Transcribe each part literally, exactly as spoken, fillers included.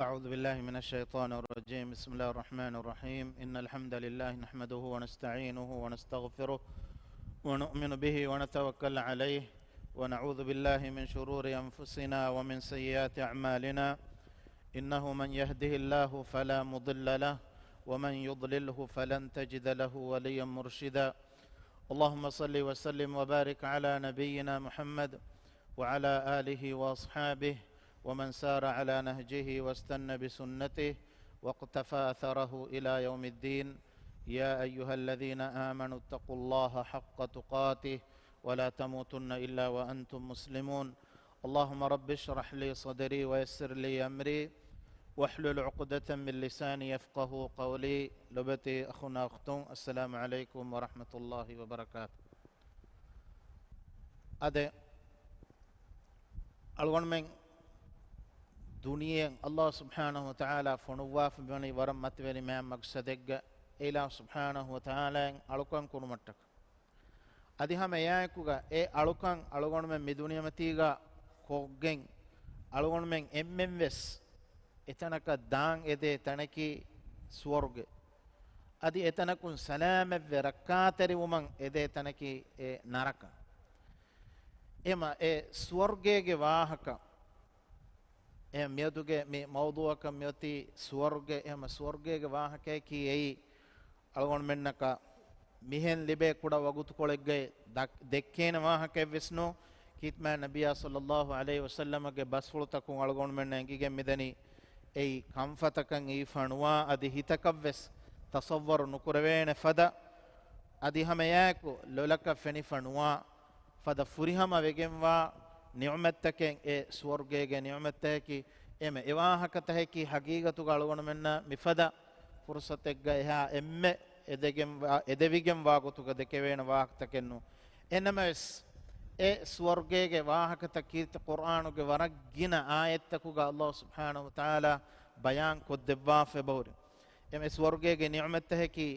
أعوذ بالله من الشيطان الرجيم. بسم الله الرحمن الرحيم. إن الحمد لله نحمده ونستعينه ونستغفره ونؤمن به ونتوكل عليه ونعوذ بالله من شرور أنفسنا ومن سيئات أعمالنا. إنه من يهده الله فلا مضل له ومن يضلله فلن تجد له وليا مرشدا. اللهم صل وسلم وبارك على نبينا محمد وعلى آله وأصحابه ومن سار على نهجه واستن بسنته واقتفى أثره إلى يوم الدين. يا أيها الذين آمنوا اتقوا الله حق تقاته ولا تموتن إلا وأنتم مسلمون. اللهم رب اشرح لي صدري ويسر لي أمري واحلل عقدة من لساني يفقهوا قولي. ލޮބުވެތި އަޚުންނާ އުޚްތުން، السلام عليكم ورحمة الله وبركاته. އާދެ، އަޅުގަނޑުމެން ދުނިޔެއަށް އައްލާހު ސުބްޙާނަހު ވަތަޢާލާ ފޮނުއްވާފަ މިވަނީ ވަރަށް މަތިވެރި މާތް މަޤްޞަދެއްގަ. އެ އިލާހު ސުބްޙާނަހު ވަތަޢާލާއަށް އަޅުކަން ކުރުމަށްޓަކަ. އަދި ހަމަ އެއާއެކުގަ އެ އަޅުކަން އަޅުގަނޑުމެން މި ދުނިޔެމަތީގަ ކޮށްގެން، އަޅުގަނޑުމެން އެންމެންވެސް އެތަނަކަށް ދާން އެދޭ ތަނަކީ ސުވަރުގެ. އަދި އެތަނަކުން ސަލާމަތްވެ ރައްކާތެރިވުމަށް އެދޭ ތަނަކީ އެ ނަރަކަ. އެމަ އެ ސުވަރުގޭގެ ވާހަކަ، އެ މިއަދުގެ މި މައުޟޫޢަކަށް މިއޮތީ ސުވަރުގެ، އެމަ ސުވަރުގޭގެ ވާހަކަޔަކީ އެއީ އަޅުގަނޑުމެންނަކަށް މިހެން ލިބޭ ކުޑަ ވަގުތުކޮޅެއްގައި ދަ-، ދެއްކޭނެ ވާހަކައެއްވެސް ނޫން. ކީރިތި މާތް ނަބިއްޔާ ޞައްލައްލާހު ޢަލައިހި ވަސައްލަމަގެ ބަސްފުޅުތަކުން އަޅުގަނޑުމެންނަށް އެނގިގެން މިދަނީ އެއީ ކަންފަތަކަށް އިވިފަ ނުވާ، އަދި ހިތަކަށްވެސް ތަޞައްވަރު ނުކުރެވޭނެ ފަދަ، އަދި ހަމައެއާއެކު ލޮލަކަށް ފެނިފަ ނުވާ ފަދަ ފުރިހަމަ ވެގެންވާ ނިޢުމަތްތަކެއް އެ ސުވަރުގޭގެ ނިޢުމަތްތަކަކީ. އެމެ އެވާހަކަތަކަކީ ހަގީގަތުގަ އަޅުގަނޑުމެންނަށް މިފަދަ ފުރުޞަތެއްގަ އެހާ އެންމެ އެދެގެން ވާ، އެދެވިގެން ވާ ގޮތުގަ ދެކެވޭނެ ވާހަކަތަކެއް ނޫން. އެނަމަވެސް، އެ ސުވަރުގޭގެ ވާހަކަތައް ކީރިތި ޤުރްއާނުގެ ވަރަށް ގިނަ އާޔަތްތަކުގަ އައްލާހު ސުބްޙާނަހު ވަތަޢާލާ ބަޔާން ކޮށްދެއްވާފަ އެބަހުރި. އެމެ ސުވަރުގޭގެ ނިޢުމަތްތަކަކީ،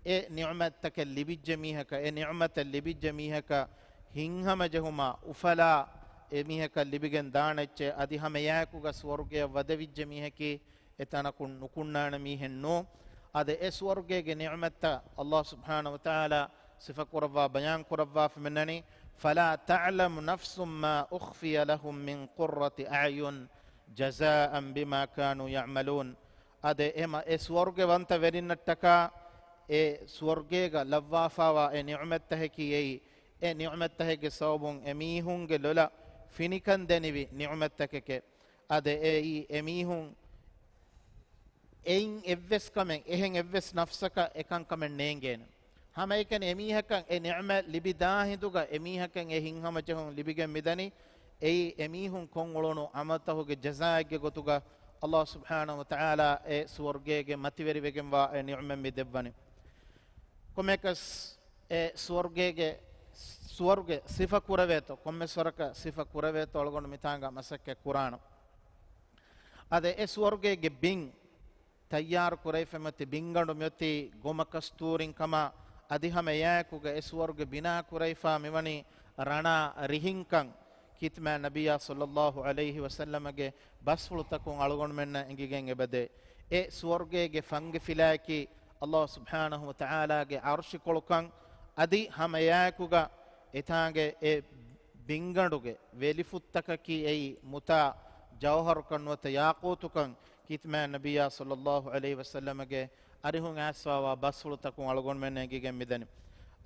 އެ ނިޢުމަތްތަކެއް ލިބިއްޖެ މީހަކަށް، އެ ނިޢުމަތެއް ލިބިއްޖެ މީހަކަށް ހިތްހަމަޖެހުމާ އުފަލާ އެ މީހަކަށް ލިބިގެން ދާނެ އެއްޗެއް، އަދި ހަމައެއާއެކުގަ ސުވަރުގެއަށް ވަދެވިއްޖެ މީހަކީ އެ ތަނަކުން ނުކުންނާނެ މީހެއް ނޫން. އާދެ، އެ ސުވަރުގޭގެ ނިޢުމަތްތައް އައްލާހު ސުބްޙާނަހު ވަތަޢާލާ ސިފަކުރައްވާ ބަޔާން ކުރައްވާފަ މިންނަނީ، فلا تعلم نفس ما أخفي لهم من قرة أعين جزاء بما كانوا يعملون. އާދެ، އެމަ އެ ސުވަރުގެ ވަންތަ ވެރިންނަށްޓަކާ އެ ސުވަރުގޭގަ ލައްވާފާވާ އެ ނިޢުމަތްތަކަކީ އެއީ، އެ ނިޢުމަތްތަކެއްގެ ސަބަބުން އެ މީހުންގެ ލޮލަށް ފިނިކަން ދެނިވި ނިޢުމަތްތަކެކޭ. އާދެ، އެއީ އެ މީހުން އެއިން އެއްވެސް ކަމެއް، އެހެން އެއްވެސް ނަފްސަކަށް އެކަންކަމެއް ނޭނގޭނެ. ހަމައެކަނި އެމީހަކަށް އެ ނިޢުމަތް ލިބިދާ ހިނދުގަ އެމީހަކަށް އެ ހިތްހަމަޖެހުން ލިބިގެން މިދަނީ، އެއީ އެމީހުން ކޮށްއުޅުނު ޢަމަލުތަކުގެ ޖަޒާއެއްގެ ގޮތުގަ އައްލާހު ސުބްޙާނަހު ވަތަޢާލާ އެ ސުވަރުގޭގެ މަތިވެރިވެގެންވާ އެ ނިޢުމަތް މި ދެއްވަނީ. ކޮންމެއަކަސް އެ ސުވަރުގޭގެ، ސުވަރުގެ ސިފަ ކުރެވޭތޯ، ކޮންމެސް ވަރަކަށް ސިފަ ކުރެވޭތޯ އަޅުގަނޑު މިތާނގަ މަސައްކަތް ކުރާނަން. އަދި އެ ސުވަރުގޭގެ ބިން ތައްޔާރު ކުރެވިފަ މިއޮތީ ބިންގަނޑު މިއޮތީ ގޮމަކަސްތޫރިން ކަމަށް، އަދި ހަމަ އެއާއެކުގަ އެ ސުވަރުގެ ބިނާ ކުރެވިފަ މިވަނީ ރަނާ ރިހިންކަން ކީރިތި މާތް ނަބިއްޔާ ޞައްލައްލާހު ޢަލައިހި ވަސައްލަމަގެ ބަސްފުޅުތަކުން އަޅުގަނޑުމެންނަށް އެނގިގެން އެބަދޭ. އެ ސުވަރުގޭގެ ފަންގި ފިލާއަކީ އައްލާހު ސުބްޙާނަހު ވަތަޢާލާގެ ޢަރުޝިކޮޅުކަން، އަދި ހަމަ އެއާއެކުގަ އެތާނގެ އެ ބިންގަނޑުގެ ވެލިފުށްތަކަކީ އެއީ މުތާ ޖައުހަރުކަން ނުވަތަ ޔާޤޫތުކަން ކީރިތި މާތް ނަބިއްޔާ ޞައްލައްލާހު ޢަލައިހި ވަސައްލަމަގެ އަރިހުން އައިސްފަވާ ބަސްފުޅުތަކުން އަޅުގަނޑުމެން އެނގިގެން މިދަނީ.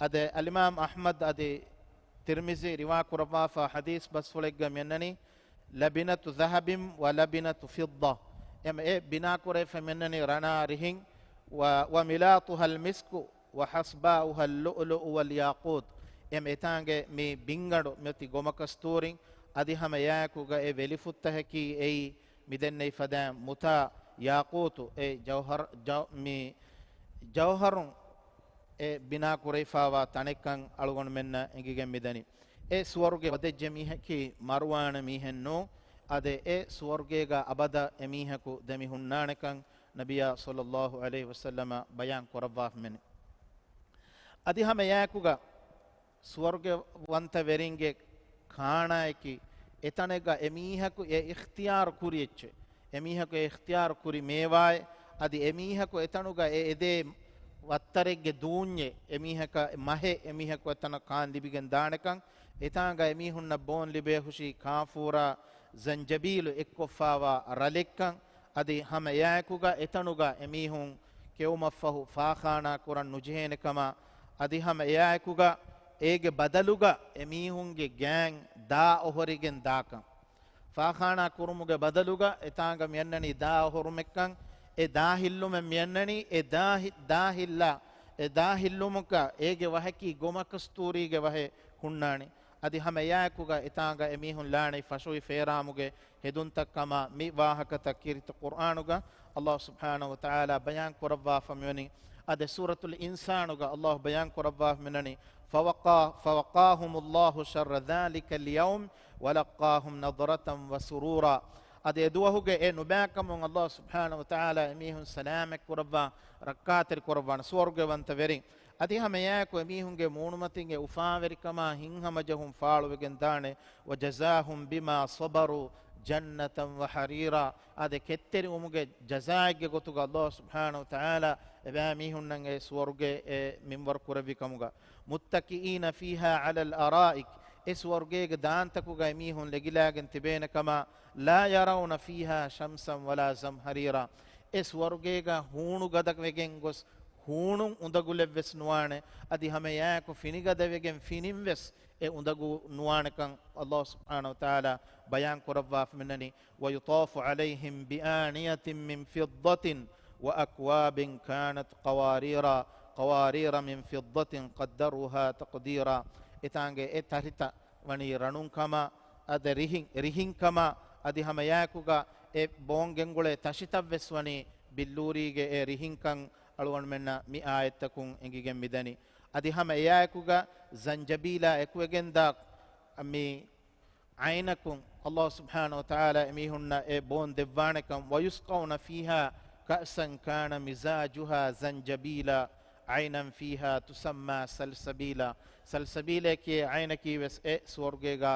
އަދި އަލްއިމާމް އަޙްމަދު އަދި ތިރްމިޒީ ރިވާ ކުރައްވާފަ ޙަދީޘް ބަސްފުޅެއްގަ މިއަންނަނީ، لبنة ذهب ولبنة فضة. އެމަ އެ ބިނާ ކުރެވިފަ މިއަންނަނީ ރަނާ ރިހިން، و، وملاطها المسك وحصباؤها اللؤلؤ والياقوت. އެމަ އެތާނގެ މި ބިންގަނޑު މިއޮތީ ގޮމަކަސްތޫރިން، އަދި ހަމަ އެއާއެކުގަ އެ ވެލިފުށްތަކަކީ އެއީ މިދެންނެވި ފަދައިން މުތާ ޔާޤޫތު، އެ ޖައުހަރު، ޖައު، މި ޖައުހަރުން އެ ބިނާ ކުރެވިފަވާ ތަނެއްކަން އަޅުގަނޑުމެންނަށް އެނގިގެން މިދަނީ. އެ ސުވަރުގެ ވަދެއްޖެ މީހަކީ މަރުވާނެ މީހެއް ނޫން. އާދެ، އެ ސުވަރުގޭގަ އަބަދަށް އެ މީހަކު ދެމި ހުންނާނެކަން ނަބިއްޔާ ޞައްލައްލާހު ޢަލައިހި ވަސައްލަމަ ބަޔާން ކުރައްވާފަ މިއަންނަނީ. އަދި ހަމަ އެއާއެކުގަ ސުވަރުގެ ވަންތަ ވެރިންގެ ކާނާއަކީ، އެތަނެއްގަ އެމީހަކު އެ އިޚްތިޔާރު ކުރި އެއްޗެއް. އެމީހަކު އެ އިޚްތިޔާރު ކުރި މޭވާއެއް، އަދި އެމީހަކު އެތަނުގަ އެ އެދޭ ވައްތަރެއްގެ ދޫންޏެއް، އެމީހަކަށް މަހެއް އެމީހަކު އެތަނަށް ކާން ލިބިގެން ދާނެކަން، އެތާނގަ އެމީހުންނަށް ބޯން ލިބޭ ހުށީ ކާފޫރާ ޒަންޖަބީލު އެއްކޮށްފާވާ ރަލެއްކަން، އަދި ހަމަ އެއާއެކުގަ އެތަނުގަ އެމީހުން ކެއުމަށްފަހު ފާޚާނާ ކުރަން ނުޖެހޭނެ ކަމަށް، އަދި ހަމަ އެއާއެކުގަ އޭގެ ބަދަލުގަ އެމީހުންގެ ގާތް ދާ އޮހޮރިގެން ދާކަން. ފާޚާނާ ކުރުމުގެ ބަދަލުގަ އެތާނގަ މިއަންނަނީ ދާ އޮހޮރުމެއްކަން، އެ ދާ ހިއްލުމެއް މިއަންނަނީ، އެ ދާ ހި-، ދާ ހިއްލާ، އެ ދާ ހިއްލުމަކަށް އޭގެ ވަހަކީ ގޮމަކަސްތޫރީގެ ވަހެއް ހުންނާނެ. އަދި ހަމަ އެއާއެކުގަ އެތާނގަ އެމީހުން ލާނީ ފަށުވި ފޭރާމުގެ ހެދުންތައް ކަމަށް މި ވާހަކަތައް ކީރިތި ޤުރްއާނުގަ ﷲ ސުބްޙާނަހޫ ވަތަޢާލާ ބަޔާން ކުރައްވާފަ މިވަނީ. އަދި ސޫރަތުލް އިންސާނުގަ ﷲ ބަޔާން ކުރައްވާފަ މިވަނީ، فوقا-، فوقاهم الله شر ذلك اليوم ولقاهم نضرة وسرورا. އަދި އެ ދުވަހުގެ އެ ނުބައިކަމުން ﷲ ސުބްޙާނަހޫ ވަތަޢާލާ އެމީހުން ސަލާމަތް ކުރައްވާ، ރައްކާތެރި ކުރައްވާނެ ސުވަރުގެ ވަންތަވެރިން. އަދި ހަމަ އެއާއެކު އެމީހުންގެ މޫނުމަތިން އެ އުފާވެރިކަމާ ހިތްހަމަޖެހުން ފާޅުވެގެން ދާނެ. وجزاهم بما صبروا جنة وحريرا. އާދެ، ކެތްތެރިވުމުގެ ޖަޒާއެއްގެ ގޮތުގަ ﷲ ސުބްޙާނަހޫ ވަތަޢާލާ އެބައިމީހުންނަށް އެ ސުވަރުގެ އެ މިންވަރު ކުރެއްވި ކަމުގަ. متكئين فيها على الأرائك. އެ ސުވަރުގޭގެ ދާންތަކުގަ އެމީހުން ލެގިލާގެން ތިބޭނެ ކަމަށް، لا يرون فيها شمسا ولا زمهريرا. އެ ސުވަރުގޭގަ ހޫނުގަދަ ވެގެން ގޮސް ހޫނު އުނދަގުލެއްވެސް ނުވާނެ. އަދި ހަމަ އެއާއެކު ފިނިގަދަ ވެގެން ފިނިންވެސް އެ އުނދަގޫ ނުވާނެކަން ﷲ ސުބްޙާނަހޫ ވަތަޢާލާ ބަޔާން ކުރައްވާފަ މިނަނީ. ويطاف عليهم بآنية من فضة وأكواب كانت قواريرا، قوارير من فضة قدروها تقديرا. އެތާނގެ އެ ތަށިތައް ވަނީ ރަނުން ކަމަށް، އަދި ރިހިން، ރިހިން ކަމަށް، އަދި ހަމަ އެއާއެކުގަ އެ ބޯން ގެންގުޅޭ ތަށިތައްވެސް ވަނީ ބިއްލޫރީގެ އެ ރިހިންކަން އަޅުގަނޑުމެންނަށް މި އާޔަތްތަކުން އެނގިގެން މިދަނީ. އަދި ހަމަ އެއާއެކުގަ ޒަންޖަބީލާ އެކުވެގެންދާ މި އައިނަކުން ﷲ ސުބްޙާނަހޫ ވަތަޢާލާ އެމީހުންނަށް އެ ބޯން ދެއްވާނެކަން، ويسقون فيها كأسا كان مزاجها زنجبيلا عينا فيها تسمى سلسبيلا. ސަލްސަބީލޭ ކިޔޭ އައިނަކީ ވެސް އެ ސުވަރުގޭގަ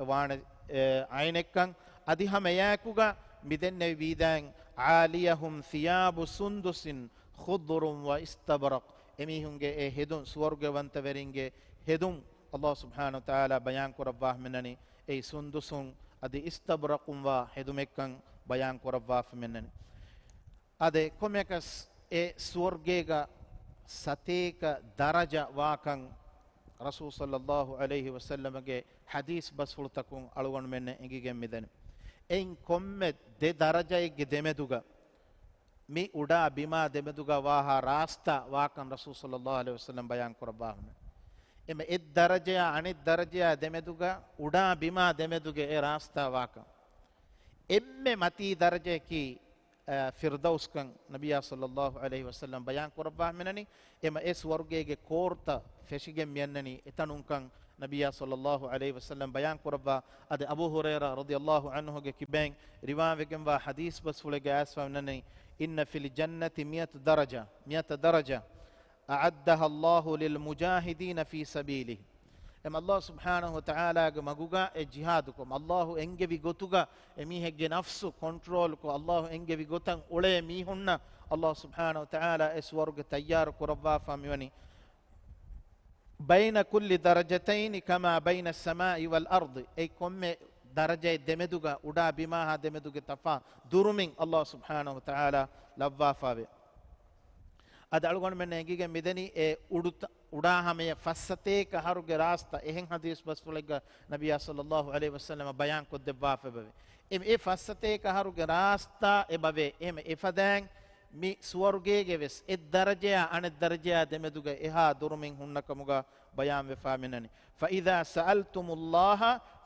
ވާނެ، އެ، އައިނެއްކަން. އަދި ހަމަ އެއާއެކުގަ މި ދެންނެވި ވީދާއިން، عاليهم ثياب سندس خضر واستبرق. އެމީހުންގެ އެ ހެދުން، ސުވަރުގެ ވަންތަވެރިންގެ ހެދުން ﷲ ސުބްޙާނަހޫ ވަތަޢާލާ ބަޔާން ކުރައްވާފަ މިނަނީ، އެއީ ސުންދުސުން އަދި އިސްތަބްރަޤުން ވާ ހެދުމެއްކަން ބަޔާން ކުރައްވާފަ މިނަނީ. އާދެ، ކޮންމެއަކަސް އެ ސުވަރުގޭގަ ސަތޭކަ ދަރަޖަ ވާކަން ރަސޫލު ޞައްލައްލާހު ޢަލައިހި ވަސައްލަމަގެ ޙަދީޘް ބަސްފުޅުތަކުން އަޅުގަނޑުމެންނަށް އެނގިގެން މިދަނީ. އެއިން ކޮންމެ ދެ ދަރަޖައެއްގެ ދެމެދުގަ، މި އުޑާ ބިމާ ދެމެދުގަ ވާހާ ރާސްތާ ވާކަން ރަސޫލު ޞައްލައްލާހު ޢަލައިހި ވަސައްލަމް ބަޔާން ކުރައްވާފަ. އެމަ އެއް ދަރަޖަޔާ އަނެއް ދަރަޖަޔާ ދެމެދުގަ އުޑާ ބިމާ ދެމެދުގެ އެ ރާސްތާ ވާކަން. އެންމެ މަތީ ދަރަޖަޔަކީ، އަ، ފިރްދައުސްކަން ނަބިއްޔާ ޞައްލައްލާހު ޢަލައިހި ވަސައްލަމް ބަޔާން ކުރައްވާފަ މިނަނީ. އެމަ އެ ސުވަރުގޭގެ ކޯރުތައް ފެށިގެން މިއަންނަނީ އެތަނުންކަން ނަބިއްޔާ ޞައްލައްލާހު ޢަލައިހި ވަސައްލަމް ބަޔާން ކުރައްވާ. އަދި އަބޫ ހުރައިރާ ރަޟިޔައްލާހު ޢަންހުގެ ކިބައިން ރިވާވެގެންވާ ޙަދީޘް ބަސްފުޅެއްގަ އައިސްފަ މިނަނީ، إن في الجنة مئة درجة، مئة درجة أعدها الله للمجاهدين في سبيله. އެމަ ﷲ ސުބްޙާނަހު ވަތަޢާލާގެ މަގުގަ އެ ޖިހާދުކޮށް، ﷲ އެންގެވި ގޮތުގަ އެމީހެއްގެ ނަފްސު ކޮންޓްރޯލްކޮށް، ﷲ އެންގެވި ގޮތަށް އުޅޭ މީހުންނަށް ﷲ ސުބްޙާނަހު ވަތަޢާލާ އެ ސުވަރުގެ ތައްޔާރު ކުރައްވާފަ މިވަނީ. بين كل درجتين كما بين السماء والأرض. އެ ކޮންމެ ދަރަޖައެއް ދެމެދުގަ، އުޑާ ބިމާހާ ދެމެދުގެ ތަފާ ދުރުމިން ﷲ ސުބްޙާނަހު ވަތަޢާލާ ލައްވާފަވޭ. އަދި އަޅުގަނޑުމެން އެނގިގެން މިދަނީ އެ އުޑުތަ-، އުޑާ ހަމަޔަށް ފައްސަތޭކަ އަހަރުގެ ރާސްތާ އެހެން ޙަދީޘް ބަސްފުޅެއްގަ ނަބިއްޔާ ޞައްލައްލާހު ޢަލައިހި ވަސައްލަމަ ބަޔާން ކޮށްދެއްވާފައިބަވޭ. އެ، އެ ފައްސަތޭކަ އަހަރުގެ ރާސްތާ އެބަވޭ. އެހެން އެފަދައިން މި ސުވަރުގޭގެ ވެސް އެއް ދަރަޖަޔާ އަނެއް ދަރަޖަޔާ ދެމެދުގަ އެހާ ދުރުމިން ހުންނަ ކަމުގަ ބަޔާންވެފާ މިނަނީ. فإذا سألتم الله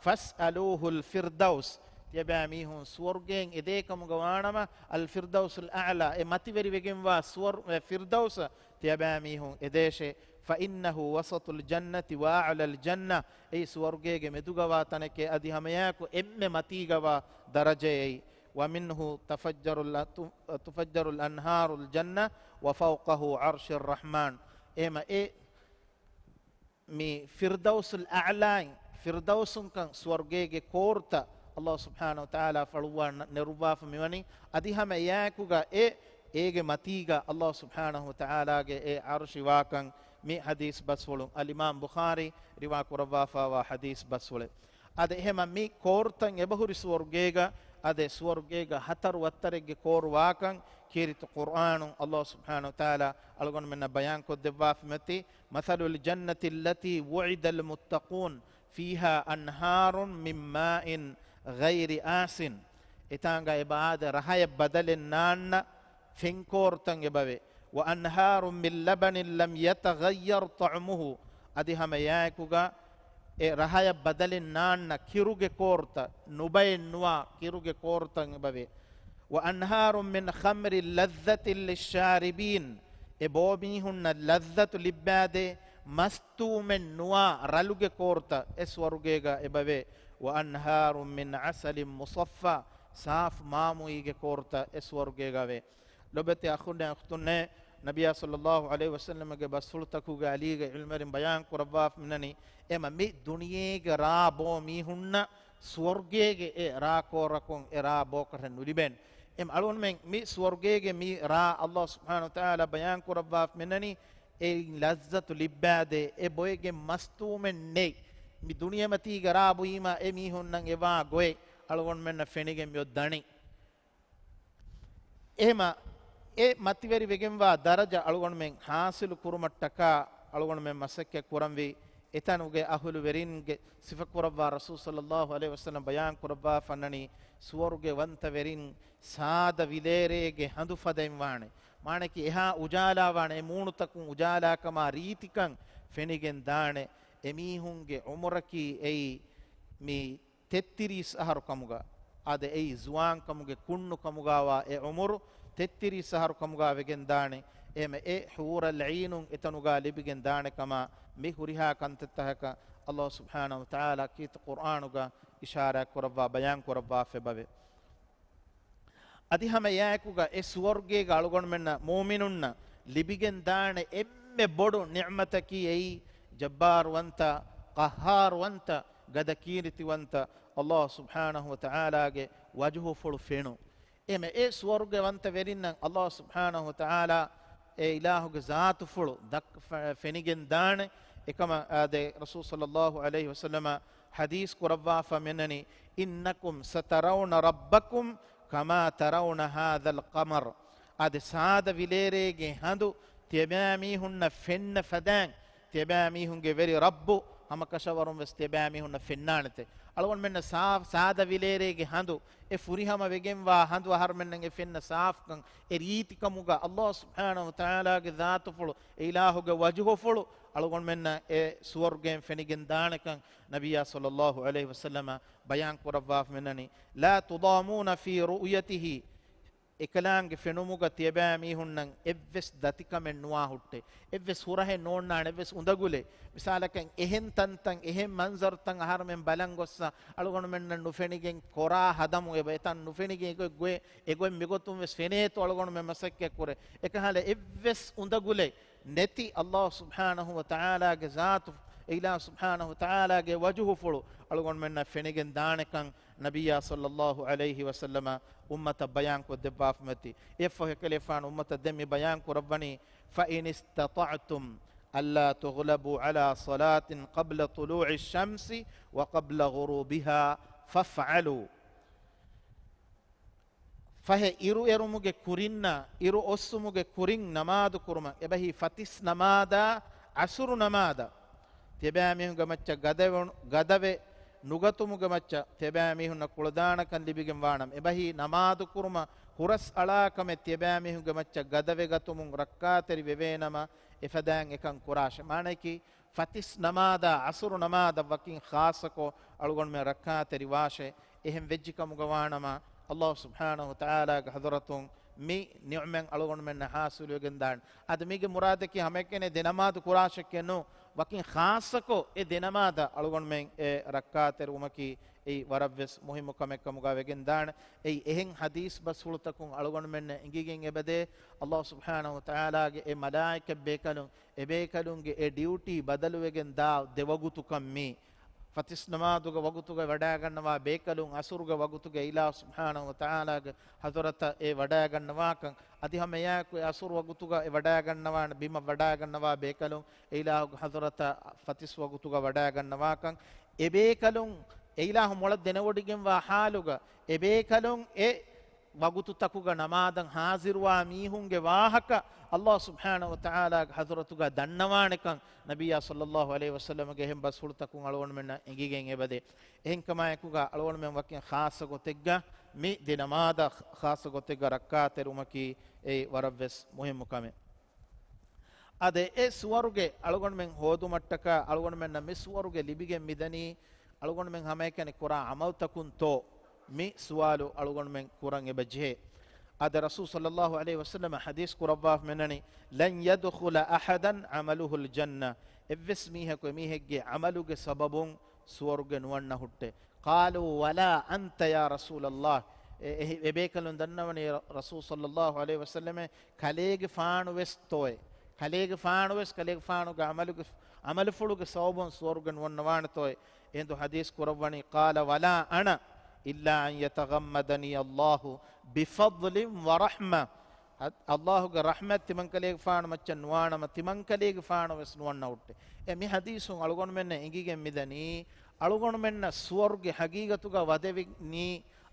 فاسألوه الفردوس. ތިޔަބައިމީހުން ސުވަރުގެއިން އެދޭ ކަމުގަ ވާނަމަ، އަލް ފިރްދައުސުލް އަޢްލާ، އެ މަތިވެރިވެގެންވާ ސުވަރު-، އެ ފިރްދައުސަށް ތިޔަބައިމީހުން އެދޭށޭ. فإنه وسط الجنة وأعلى الجنة، އެއީ ސުވަރުގޭގެ މެދުގަވާ ތަނެކޭ، އަދި ހަމައެއާއެކު އެންމެ މަތީގަވާ ދަރަޖައެއް. ومنه تفجر ال-، تفجر الأنهار الجنة وفوقه عرش الرحمن. އެހެމަ އެ މި ފިރްދައުސުލް އަޢްލާއިން، ފިރްދައުސުންކަން ސުވަރުގޭގެ ކޯރުތައް އަﷲ ސުބްޙާނަހު ވަތަޢާލާ ފަޅުއްވާ ނަ-، ނެރުއްވާފަ މިވަނީ. އަދި ހަމަ އެއާއެކުގަ އެ، އޭގެ މަތީގަ އަﷲ ސުބްޙާނަހު ވަތަޢާލާގެ އެ ޢަރުޝި ވާކަން މި ޙަދީޘް ބަސްފުޅުން، އަލްއިމާމް ބުޚާރީ ރިވާ ކުރައްވާފައިވާ ޙަދީޘް ބަސްފުޅެއް. އާދެ، އެހެމަ މި ކޯރުތައް އެބަހުރި ސުވަރުގޭގަ، އާދެ، ސުވަރުގޭގަ ހަތަރު ވައްތަރެއްގެ ކޯރު ވާކަން ކީރިތި ޤުރްއާނުން އަﷲ ސުބްޙާނަހު ވަތަޢާލާ އަޅުގަނޑުމެންނަށް ބަޔާންކޮށްދެއްވާފަ މިއޮތީ، مَثَلُ الْجَنَّةِ الَّتِي وُعِدَ الْمُتَّقُونَ فِيهَا أَنْهَارٌ مِنْ مَاءٍ غَيْرِ آسِنٍ. އެތާނގަ އެބަ އާދެ، ރަހަޔަށް ބަދަލެއް ނާންނަ ފެންކޯރުތައް އެބަވޭ. وَأَنْهَارٌ مِنْ لَبَنٍ لَمْ يَتَغَيَّرْ طَعْمُهُ. އަދި ހަމަ އެއާއެކުގަ އެ ރަހަޔަށް ބަދަލެއް ނާންނަ ކިރުގެ ކޯރުތައް، ނުބައެއް ނުވާ ކިރުގެ ކޯރުތައް އެބަވޭ. وَأَنْهَارٌ مِنْ خَمْرٍ لَذَّةٍ لِلشَّارِبِينَ. އެ ބޯމީހުންނަށް ލައްޒަތު ލިއްބާދޭ، މަސްތުވުމެއް ނުވާ ރަލުގެ ކޯރުތައް އެ ސުވަރުގޭގަ އެބަވޭ. وَأَنْهَارٌ مِنْ عَسَلٍ مُصَفًّى، ސާފު މާމުއީގެ ކޯރުތައް އެ ސުވަރުގޭގަ ވޭ. ލޮބެތި އަޚުންނޭ އުޚްތުންނޭ، ނަބިއްޔާ ޞައްލައްލާހު ޢަލައިހި ވަސައްލަމަގެ ބަސްފުޅުތަކުގެ އަލީގެ ޢިލްމުވެރިން ބަޔާން ކުރައްވާފަ މިނަނީ، އެމަ މި ދުނިޔޭގެ ރާ ބޯ މީހުންނަށް ސުވަރުގޭގެ އެ ރާ ކޯރަކުން އެ ރާ ބޯކަށެއް ނުލިބޭނެ. އެމަ އަޅުގަނޑުމެން މި ސުވަރުގޭގެ މި ރާ އަﷲ ސުބްޙާނަހު ވަތަޢާލާ ބަޔާން ކުރައްވާފަ މިނަނީ، އެއިން ލައްޒަތު ލިއްބާދޭ، އެ ބޮއެގެން މަސްތުވުމެއް ނެތް. މި ދުނިޔެމަތީގެ ރާ ބުއީމާ އެ މީހުންނަށް އެވާ ގޮތް އަޅުގަނޑުމެންނަށް ފެނިގެން މިއޮތް ދަނީ. އެހެމަ އެ މަތިވެރިވެގެންވާ ދަރަޖަ އަޅުގަނޑުމެން ޙާޞިލު ކުރުމަށްޓަކާ އަޅުގަނޑުމެން މަސައްކަތް ކުރަންވީ. އެތަނުގެ އަހުލުވެރިންގެ ސިފަ ކުރައްވާ ރަސޫލު ޞައްލައްލާހު ޢަލައިހި ވަސައްލަމް ބަޔާން ކުރައްވާފަ މިނަނީ، ސުވަރުގެ ވަންތަވެރިން ސާދަ ވިލޭރޭގެ ހަނދު ފަދައިން ވާނެ. މާނައަކީ އެހާ އުޖާލާ ވާނެ، އެ މޫނުތަކުން އުޖާލާކަމާ ރީތިކަން ފެނިގެން ދާނެ. އެމީހުންގެ ޢުމުރަކީ އެއީ މި ތެއްތިރީސް އަހަރު ކަމުގަ، އާދެ، އެއީ ޒުވާން ކަމުގެ ކުންނު ކަމުގަވާ އެ ޢުމުރު ތެއްތިރީސް އަހަރު ކަމުގަ ވެގެން ދާނެ. އެހެމަ އެ ޙޫރަލް ޢީނުން އެތަނުގަ ލިބިގެން ދާނެ ކަމަށް މި ހުރިހާ ކަންތައްތަކަކަށް އަﷲ ސުބްޙާނަހު ވަތަޢާލާ ކީރިތި ޤުރްއާނުގަ އިޝާރާތް ކުރައްވާ ބަޔާން ކުރައްވާފައިބަވޭ. އަދި ހަމަ އެއާއެކުގަ އެ ސުވަރުގޭގަ އަޅުގަނޑުމެންނަށް މުއުމިނުންނަށް ލިބިގެން ދާނެ އެންމެ ބޮޑު ނިޢުމަތަކީ އެއީ ޖައްބާރުވަންތަ، ޤައްހާރުވަންތަ، ގަދަ ކީރިތިވަންތަ އަﷲ ސުބްޙާނަހު ވަތަޢާލާގެ ވަޖުހުފުޅު ފެނުން. އެހެމަ އެ ސުވަރުގެވަންތަ ވެރިންނަށް އަﷲ ސުބްޙާނަހު ވަތަޢާލާ އެ އިލާހުގެ ޒާތުފުޅު ދައްކަ-، ފެ-، ފެނިގެން ދާނެ. އެކަމަށް އާދެ، ރަސޫލު ޞައްލައްލާހު ޢަލައިހި ވަސައްލަމަ ޙަދީޘް ކުރައްވާފަ މިނަނީ، إِنَّكُمْ سَتَرَوْنَ رَبَّكُمْ كَمَا تَرَوْنَ هَذَا الْقَمَرَ. އާދެ، ސާދަ ވިލޭރޭގެ ހަނދު ތިޔަބައިމީހުންނަށް ފެންނަ ފަދައިން، ތިޔަބައިމީހުންގެ ވެރި ރައްބު ހަމަކަށަވަރުން ވެސް ތިޔަބައިމީހުންނަށް ފެންނާނެތެ. އަޅުގަނޑުމެންނަށް ސާ-، ސާދަ ވިލޭރޭގެ ހަނދު، އެ ފުރިހަމަ ވެގެންވާ ހަނދު އަހަރުމެންނަށް އެ ފެންނަ ސާފުކަން، އެ ރީތިކަމުގަ އަﷲ ސުބްޙާނަހު ވަތަޢާލާގެ ޒާތުފުޅު، އެ އިލާހުގެ ވަޖުހުފުޅު އަޅުގަނޑުމެންނަށް އެ ސުވަރުގެއިން ފެނިގެން ދާނެކަން ނަބިއްޔާ ޞައްލައްލާހު ޢަލައިހި ވަސައްލަމަ ބަޔާން ކުރައްވާފަ މިނަނީ، لَا تُضَامُّونَ فِي رُؤْيَتِهِ. އެކަލާނގެ ފެނުމުގަ ތިޔަބައިމީހުންނަށް އެއްވެސް ދަތިކަމެއް ނުވާ ހުއްޓެ، އެއްވެސް ހުރަހެއް ނޯންނާނެ، އެއްވެސް އުނދަގުލެއް. މިސާލަކަށް، އެހެން ތަންތަން، އެހެން މަންޒަރުތައް އަހަރުމެން ބަލަން ގޮއްސަ، އަޅުގަނޑުމެންނަށް ނުފެނިގެން ކޮރާ ހަދަމު އެބަ އެތަން ނުފެނިގެން އެގޮތް ގޮއެ-، އެގޮތް މިގޮތުން ވެސް ފެނޭތޯ އަޅުގަނޑުމެން މަސައްކަތް ކުރޭ. އެކަހަލަ އެއްވެސް އުނދަގުލެއް ނެތި އަﷲ ސުބްޙާނަހު ވަތަޢާލާގެ ޒާތު، އެ އިލާހު ސުބްޙާނަހު ވަތަޢާލާގެ ވަޖުހުފުޅު އަޅުގަނޑުމެންނަށް ފެނިގެން ދާނެކަން ނަބިއްޔާ ޞައްލައްލާހު ޢަލައިހި ވަސައްލަމަ އުއްމަތަށް ބަޔާން ކޮށްދެއްވާފަ މިއޮތީ. އެއަށްފަހު އެކަލޭގެފާނު އުއްމަތަށް ދެން މި ބަޔާން ކުރައްވަނީ، فَإِنِ اسْتَطَعْتُمْ أَلَّا تُغْلَبُوا عَلَى صَلَاةٍ قَبْلَ طُلُوعِ الشَّمْسِ وَقَبْلَ غُرُوبِهَا فَافْعَلُوا. ފަހެ އިރު އެރުމުގެ ކުރިންނާ، އިރު އޮއްސުމުގެ ކުރިން ނަމާދު ކުރުމަށް އެބަހީ ފަތިސް ނަމާދާ، ޢަޞުރު ނަމާދަށް ތިޔަބައިމީހުންގެ މައްޗަށް ގަދަވެ-، ގަދަވެ ނުގަތުމުގެ މައްޗަށް ތިޔަބައިމީހުންނަށް ކުޅަދާނަކަން ލިބިގެން ވާނަމަ، އެބަހީ ނަމާދު ކުރުމަށް ހުރަސް އަޅާ ކަމެއް ތިޔަބައިމީހުންގެ މައްޗަށް ގަދަވެގަތުމުން ރައްކާތެރި ވެވޭނަމަ، އެފަދައިން އެކަން ކުރާށެ. މާނައަކީ، ފަތިސް ނަމާދާ، ޢަޞުރު ނަމާދަށް ވަކިން ޚާއްޞަކޮށް އަޅުގަނޑުމެން ރައްކާތެރި ވާށޭ. އެހެން ވެއްޖިކަމުގަ ވާނަމަ، އަﷲ ސުބްޙާނަހު ވަތަޢާލާގެ ޙަޟްރަތުން މި ނިޢުމަތް އަޅުގަނޑުމެންނަށް ޙާޞިލުވެގެން ދާނެ. އަދި މީގެ މުރާދަކީ ހަމައެކަނި ދެ ނަމާދު ކުރާށެކޭ ނޫން، ވަކިން ޚާއްޞަކޮށް އެ ދެ ނަމާދަށް އަޅުގަނޑުމެން އެ ރައްކާތެރިވުމަކީ އެއީ ވަރަށްވެސް މުހިއްމު ކަމެއް ކަމުގަ ވެގެން ދާނެ. އެއީ އެހެން ޙަދީޘް ބަސްފުޅުތަކުން އަޅުގަނޑުމެންނަށް އެނގިގެން އެބަދޭ، އަﷲ ސުބްޙާނަހު ވަތަޢާލާގެ އެ މަލާއިކަތް ބޭކަލުން، އެބޭކަލުންގެ އެ ޑިއުޓީ ބަދަލުވެގެން ދާ ދެވަގުތުކަން މީ. ފަތިސް ނަމާދުގެ ވަގުތުގަ ވަޑާގަންނަވާ ބޭކަލުން އަސުރުގެ ވަގުތުގެ އިލާހު ސުބްޙާނަހު ވަތަޢާލާގެ ޙަޟްރަތަށް އެ ވަޑާގަންނަވާކަން، އަދި ހަމައެއާއެކު އެ އަސުރު ވަގުތުގަ އެ ވަޑާގަންނަވާނެ ބިމަށް ވަޑާގަންނަވާ ބޭކަލުން އެ އިލާހުގެ ޙަޟްރަތަށް ފަތިސް ވަގުތުގަ ވަޑާގަންނަވާކަން، އެ ބޭކަލުން އެ އިލާހު މޮޅަށް ދެނެވޮޑިގެންވާ ޙާލުގަ އެ ބޭކަލުން އެ ވަގުތުތަކުގަ ނަމާދަށް ޙާޟިރުވާ މީހުންގެ ވާހަކަ އައްލާހު ސުބްޙާނަހު ވަތަޢާލާގެ ޙަޟްރަތުގަ ދަންނަވާނެކަން ނަބިއްޔާ ޞައްލައްލާހު ޢަލައިހި ވަސައްލަމަގެ އެހެން ބަސްފުޅުތަކުން އަޅުގަނޑުމެންނަށް އެނގިގެން އެބަދޭ. އެހެންކަމާއެކުގަ އަޅުގަނޑުމެން ވަކިން ޚާއްޞަ ގޮތެއްގަ މި ދެ ނަމާދަށް ޚާއްޞަ ގޮތެއްގަ ރައްކާތެރިވުމަކީ އެއީ ވަރަށްވެސް މުހިއްމު ކަމެއް. އާދެ، އެ ސުވަރުގެ އަޅުގަނޑުމެން ހޯދުމަށްޓަކާ އަޅުގަނޑުމެންނަށް މި ސުވަރުގެ ލިބިގެން މިދަނީ އަޅުގަނޑުމެން ހަމައެކަނި ކުރާ ޢަމަލުތަކުންތޯ؟ މި ސުވާލު އަޅުގަނޑުމެން ކުރަން އެބަ ޖެހޭ. އާދެ، ރަސޫލު ޞައްލައްލާހު ޢަލައިހި ވަސައްލަމަ ޙަދީޘް ކުރައްވާފަ މިނަނީ، "لن يدخل أحدا عمله الجنة." އެއްވެސް މީހަކު އެމީހެއްގެ ޢަމަލުގެ ސަބަބުން ސުވަރުގެ ނުވަންނަ ހުއްޓެ. قالوا ولا أنت يا رسول الله. އެ، އެ، އެބޭކަލުން ދަންނަވަނީ ރަ-، ރަސޫލު ޞައްލައްލާހު ޢަލައިހި ވަސައްލަމެ، ކަލޭގެފާނު ވެސް ތޯއޭ؟ ކަލޭގެފާނު ވެސް ކަލޭގެފާނުގެ ޢަމަލުގެ، ޢަމަލުފުޅުގެ ސަބަބުން ސުވަރުގެ ނުވަންނަވާނެތޯއޭ؟ އެހިނދު ޙަދީޘް ކުރައްވަނީ، قال ولا أنا إلا أن يتغمدني الله بفضل ورحمة. އަ-، އައްލާހުގެ ރަޙްމަތް ތިމަންކަލޭގެފާނު މައްޗަށް ނުވާނަމަ، ތިމަންކަލޭގެފާނު ވެސް ނުވަންނަ ހުއްޓެ. އެ މި ޙަދީޘުން އަޅުގަނޑުމެންނަށް އެނގިގެން މިދަނީ، އަޅުގަނޑުމެންނަށް ސުވަރުގެ ޙަޤީޤަތުގަ ވަދެވިނީ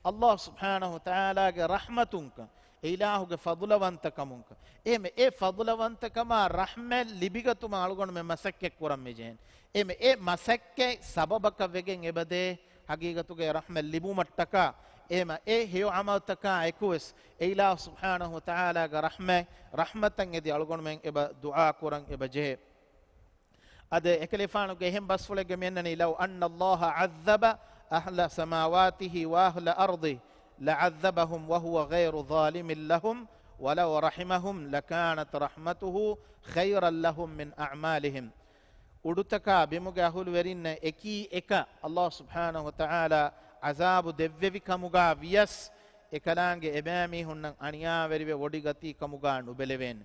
އައްލާހު ސުބްޙާނަހު ވަތަޢާލާގެ ރަޙްމަތުންކަން، އެ އިލާހުގެ ފަޟުލަވަންތަކަމުންކަން. އެހެން އެ ފަޟުލަވަންތަކަމާ ރަޙްމަތް ލިބިގަތުމަށް އަޅުގަނޑުމެން މަސައްކަތް ކުރަން މިޖެހެން. އެހެން އެ މަސައްކަތް ސަބަބަކަށް ވެގެން އެބަދޭ ޙަޤީޤަތުގައި ރަޙްމަތް ލިބުމަށްޓަކާ، އެހެމަ އެ ހެޔޮ ޢަމަލުތަކާ އެކުވެސް، އެ އިލާހު ސުބްޙާނަހު ވަތަޢާލާގެ ރަޙްމަތް، ރަޙްމަތަށް އެދި އަޅުގަނޑުމެން އެބަ ދުޢާ ކުރަން އެބަ ޖެހޭ. އަދި އެކަލޭފާނުގެ އެހެން ބަސްފުޅެއްގެ މިއަންނަނީ، لو أن الله عذب أهل سماواته وأهل أرضه لعذبهم وهو غير ظالم لهم ولو رحمهم لكانت رحمته خيرا لهم من أعمالهم. އުޑުތަކާ ބިމުގެ އަހުލުވެރިންނަށް އެކީ އެކަށް އައްލާހު ސުބްޙާނަހު ވަތަޢާލާ ޢަޒާބު ދެއްވެވި ކަމުގާ ވިޔަސް، އެކަލާނގެ އެބައިމީހުންނަށް އަނިޔާވެރިވެ ވޮޑިގަތީ ކަމުގާ ނުބެލެވޭނެ.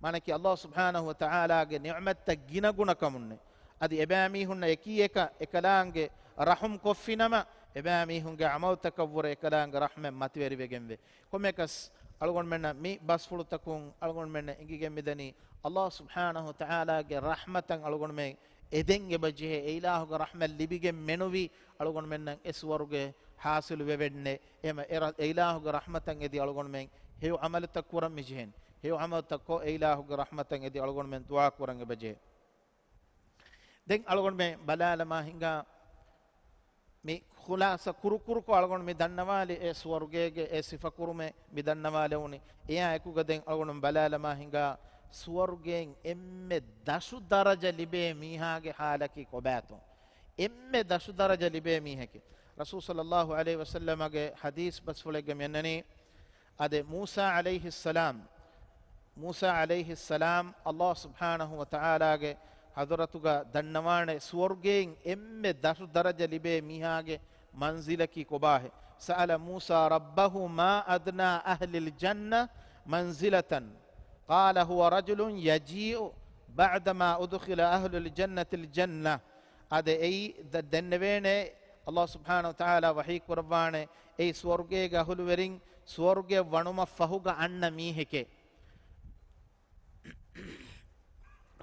މާނަކީ އައްލާހު ސުބްޙާނަހު ވަތަޢާލާގެ ނިޢުމަތްތައް ގިނަގުނަކަމުންނެ. އަދި އެބައިމީހުންނަށް އެކީ އެކަށް އެކަލާނގެ ރަޙުމް ކޮށްފިނަމަ، އެބައިމީހުންގެ ޢަމަލުތަކަށްވުރެ އެކަލާނގެ ރަޙްމަތް މަތިވެރިވެގެންވޭ. ކޮންމެއަކަސް އަޅުގަނޑުމެންނަށް މި ބަސްފުޅުތަކުން އަޅުގަނޑުމެންނަށް އެނގިގެން މިދަނީ، އައްލާހު ސުބްޙާނަހު ވަތަޢާލާގެ ރަޙްމަތަށް އަޅުގަނޑުމެން އެދެން އެބަ ޖެހޭ. އެ އިލާހުގެ ރަޙްމަތް ލިބިގެން މެނުވީ އަޅުގަނޑުމެންނަށް އެ ސުވަރުގެ ޙާޞިލު ވެވެންނެ. އެހެމަ އެ ރަ-، އެ އިލާހުގެ ރަޙްމަތަށް އެދި އަޅުގަނޑުމެން ހެޔޮ ޢަމަލުތައް ކުރަން މިޖެހެން. ހެޔޮ ޢަމަލުތައް ކޮށް އެ އިލާހުގެ ރަޙްމަތަށް އެދި އަޅުގަނޑުމެން ދުޢާ ކުރަން އެބަޖެހޭ. ދެން އަޅުގަނޑުމެން ބަލާލަމާ ހިނގާ މި ޚުލާޞަ ކުރުކުރުކޮށް އަޅުގަނޑު މި ދަންނަވާލި އެ ސުވަރުގޭގެ އެ ސިފަކުރުމެއް މި ދަންނަވާލެވުނީ. އެއާ އެކުގަ ދެން އަޅުގަނޑު ބަލާލަމާ ހިނގާ ސުވަރުގޭން އެންމެ ދަށު ދަރަޖަ ލިބޭ މީހާގެ ޙާލަކީ ކޮބާތޯ؟ އެންމެ ދަށު ދަރަޖަ ލިބޭ މީހެކޭ. ރަސޫލު ޞައްލައްލާހު ޢަލައިހި ވަސައްލަމަގެ ޙަދީޘް ބަސްފުޅެއްގަ މިއަންނަނީ، އާދެ، މޫސާ ޢަލައިހިއްސަލާމް، މޫސާ ޢަލައިހިއްސަލާމް އައްލާހު ސުބްޙާނަހު ވަތަޢާލާގެ ޙަޟްރަތުގަ ދަންނަވާނެ ސުވަރުގޭން އެންމެ ދަށު ދަރަޖަ ލިބޭ މީހާގެ މަންޒިލަކީ ކޮބާހޭ؟ سأل موسى ربه ما أدنى أهل الجنة منزلة؟ قال هو رجل يجيء بعدما أدخل أهل الجنة الجنة. އާދެ، އެއީ ދަ-، ދެންނެވޭނެ، އައްލާހު ސުބްޙާނަހު ވަތަޢާލާ ވަޙީ ކުރައްވާނެ، އެއީ ސުވަރުގޭގެ އަހުލުވެރިން ސުވަރުގެ ވަނުމަށް ފަހުގަ އަންނަ މީހެކޭ.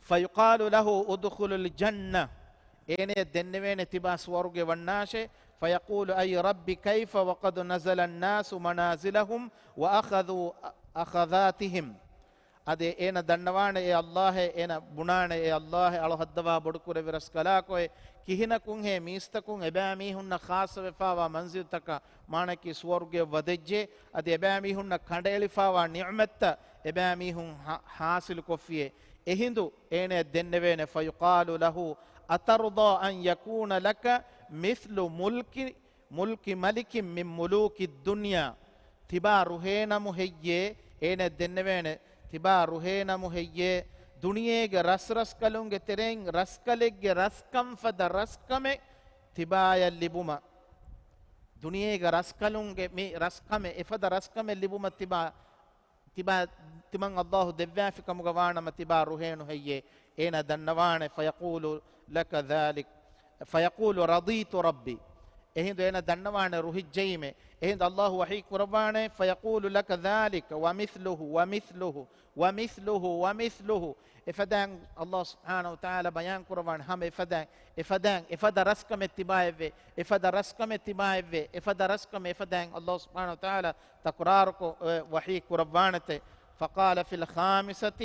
فيقال له ادخل الجنة. އޭނަޔަށް ދެންނެވޭނެ ތިބާ ސުވަރުގެ ވަންނާށޭ. فيقول أي رب كيف وقد نزل الناس منازلهم وأخذوا أخذاتهم. އަދި އޭނަ ދަންނަވާނެ އޭ އައްލާހޭ، އޭނަ ބުނާނެ އޭ އައްލާހޭ، އަޅު ހައްދަވާ ބޮޑުކުރެއްވި ރަސްކަލާކޮއެ، ކިހިނަކުންހޭ މީސްތަކުން އެބައިމީހުންނަށް ޚާއްޞަވެފާވާ މަންޒިލްތަކަށް، މާނަކީ ސުވަރުގެ ވަދެއްޖެ، އަދި އެބައިމީހުންނަށް ކަނޑައެޅިފާވާ ނިޢުމަތްތައް އެބައިމީހުން ހާ-، ޙާޞިލުކޮށްފިއޭ. އެހިނދު އޭނަޔަށް ދެންނެވޭނެ، فيقال له أترضى أن يكون لك مثل ملك ملك ملك من ملوك الدنيا. ތިބާ ރުހޭނަމު ހެއްޔޭ، އޭނަ ދެންނެވޭނެ، ތިބާ ރުހޭނަމު ހެއްޔޭ، ދުނިޔޭގެ ރަސްރަސްކަލުންގެ ތެރެއިން ރަސްކަލެއްގެ ރަސްކަން ފަދަ ރަސްކަމެއް ތިބާޔަށް ލިބުމަށް. ދުނިޔޭގެ ރަސްކަލުންގެ މި ރަސްކަމެއް، އެފަދަ ރަސްކަމެއް ލިބުމަށް ތިބާ ތިބާ، ތިމަން އައްލާހު ދެއްވާފި ކަމުގަ ވާނަމަ ތިބާ ރުހޭނު ހެއްޔޭ؟ އޭނަ ދަންނަވާނެ، فيقول لك ذلك. فيقول رضيت ربي. އެހިނދު އޭނަ ދަންނަވާނެ ރުހިއްޖައީމޭ. އެހިނދު ﷲ ވަޙީ ކުރައްވާނެ، فيقول لك ذلك ومثله ومثله ومثله ومثله. އެފަދައިން ﷲ ސުބްޙާނަހޫ ވަތަޢާލާ ބަޔާން ކުރައްވާނެ ހަމަ އެފަދައިން، އެފަދައިން، އެފަދަ ރަސްކަމެއް ތިބާއެއްވޭ، އެފަދަ ރަސްކަމެއް ތިބާއެއްވޭ، އެފަދަ ރަސްކަމެއް އެފަދައިން ﷲ ސުބްޙާނަހޫ ވަތަޢާލާ ތަކުރާރުކޮށް، އެ، ވަޙީ ކުރައްވާނެތެ. فقال في الخامسة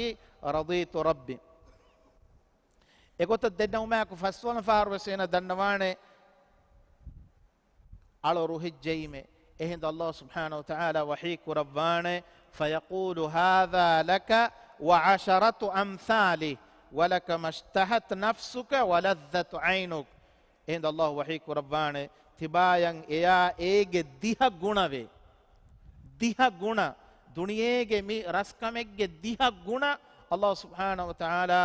رضيت ربي. އެގޮތަށް ދެންނެވުމާއެކު ފަސްވަނަ ފަހަރު ވެސް އޭނަ ދަންނަވާނެ އަޅު ރުހިއްޖައީމޭ. އެހިނދު ﷲ ސުބްޙާނަހޫ ވަތަޢާލާ ވަޙީ ކުރައްވާނެ، فيقول هذا لك وعشرة أمثاله ولك ما اشتهت نفسك ولذت عينك. އެހިނދު ﷲ ވަޙީ ކުރައްވާނެ، ތިބާޔަށް އެޔާ އޭގެ ދިހަ ގުނަވޭ. ދިހަ ގުނަ، ދުނިޔޭގެ މި ރަސްކަމެއްގެ ދިހަ ގުނަ ﷲ ސުބްޙާނަހޫ ވަތަޢާލާ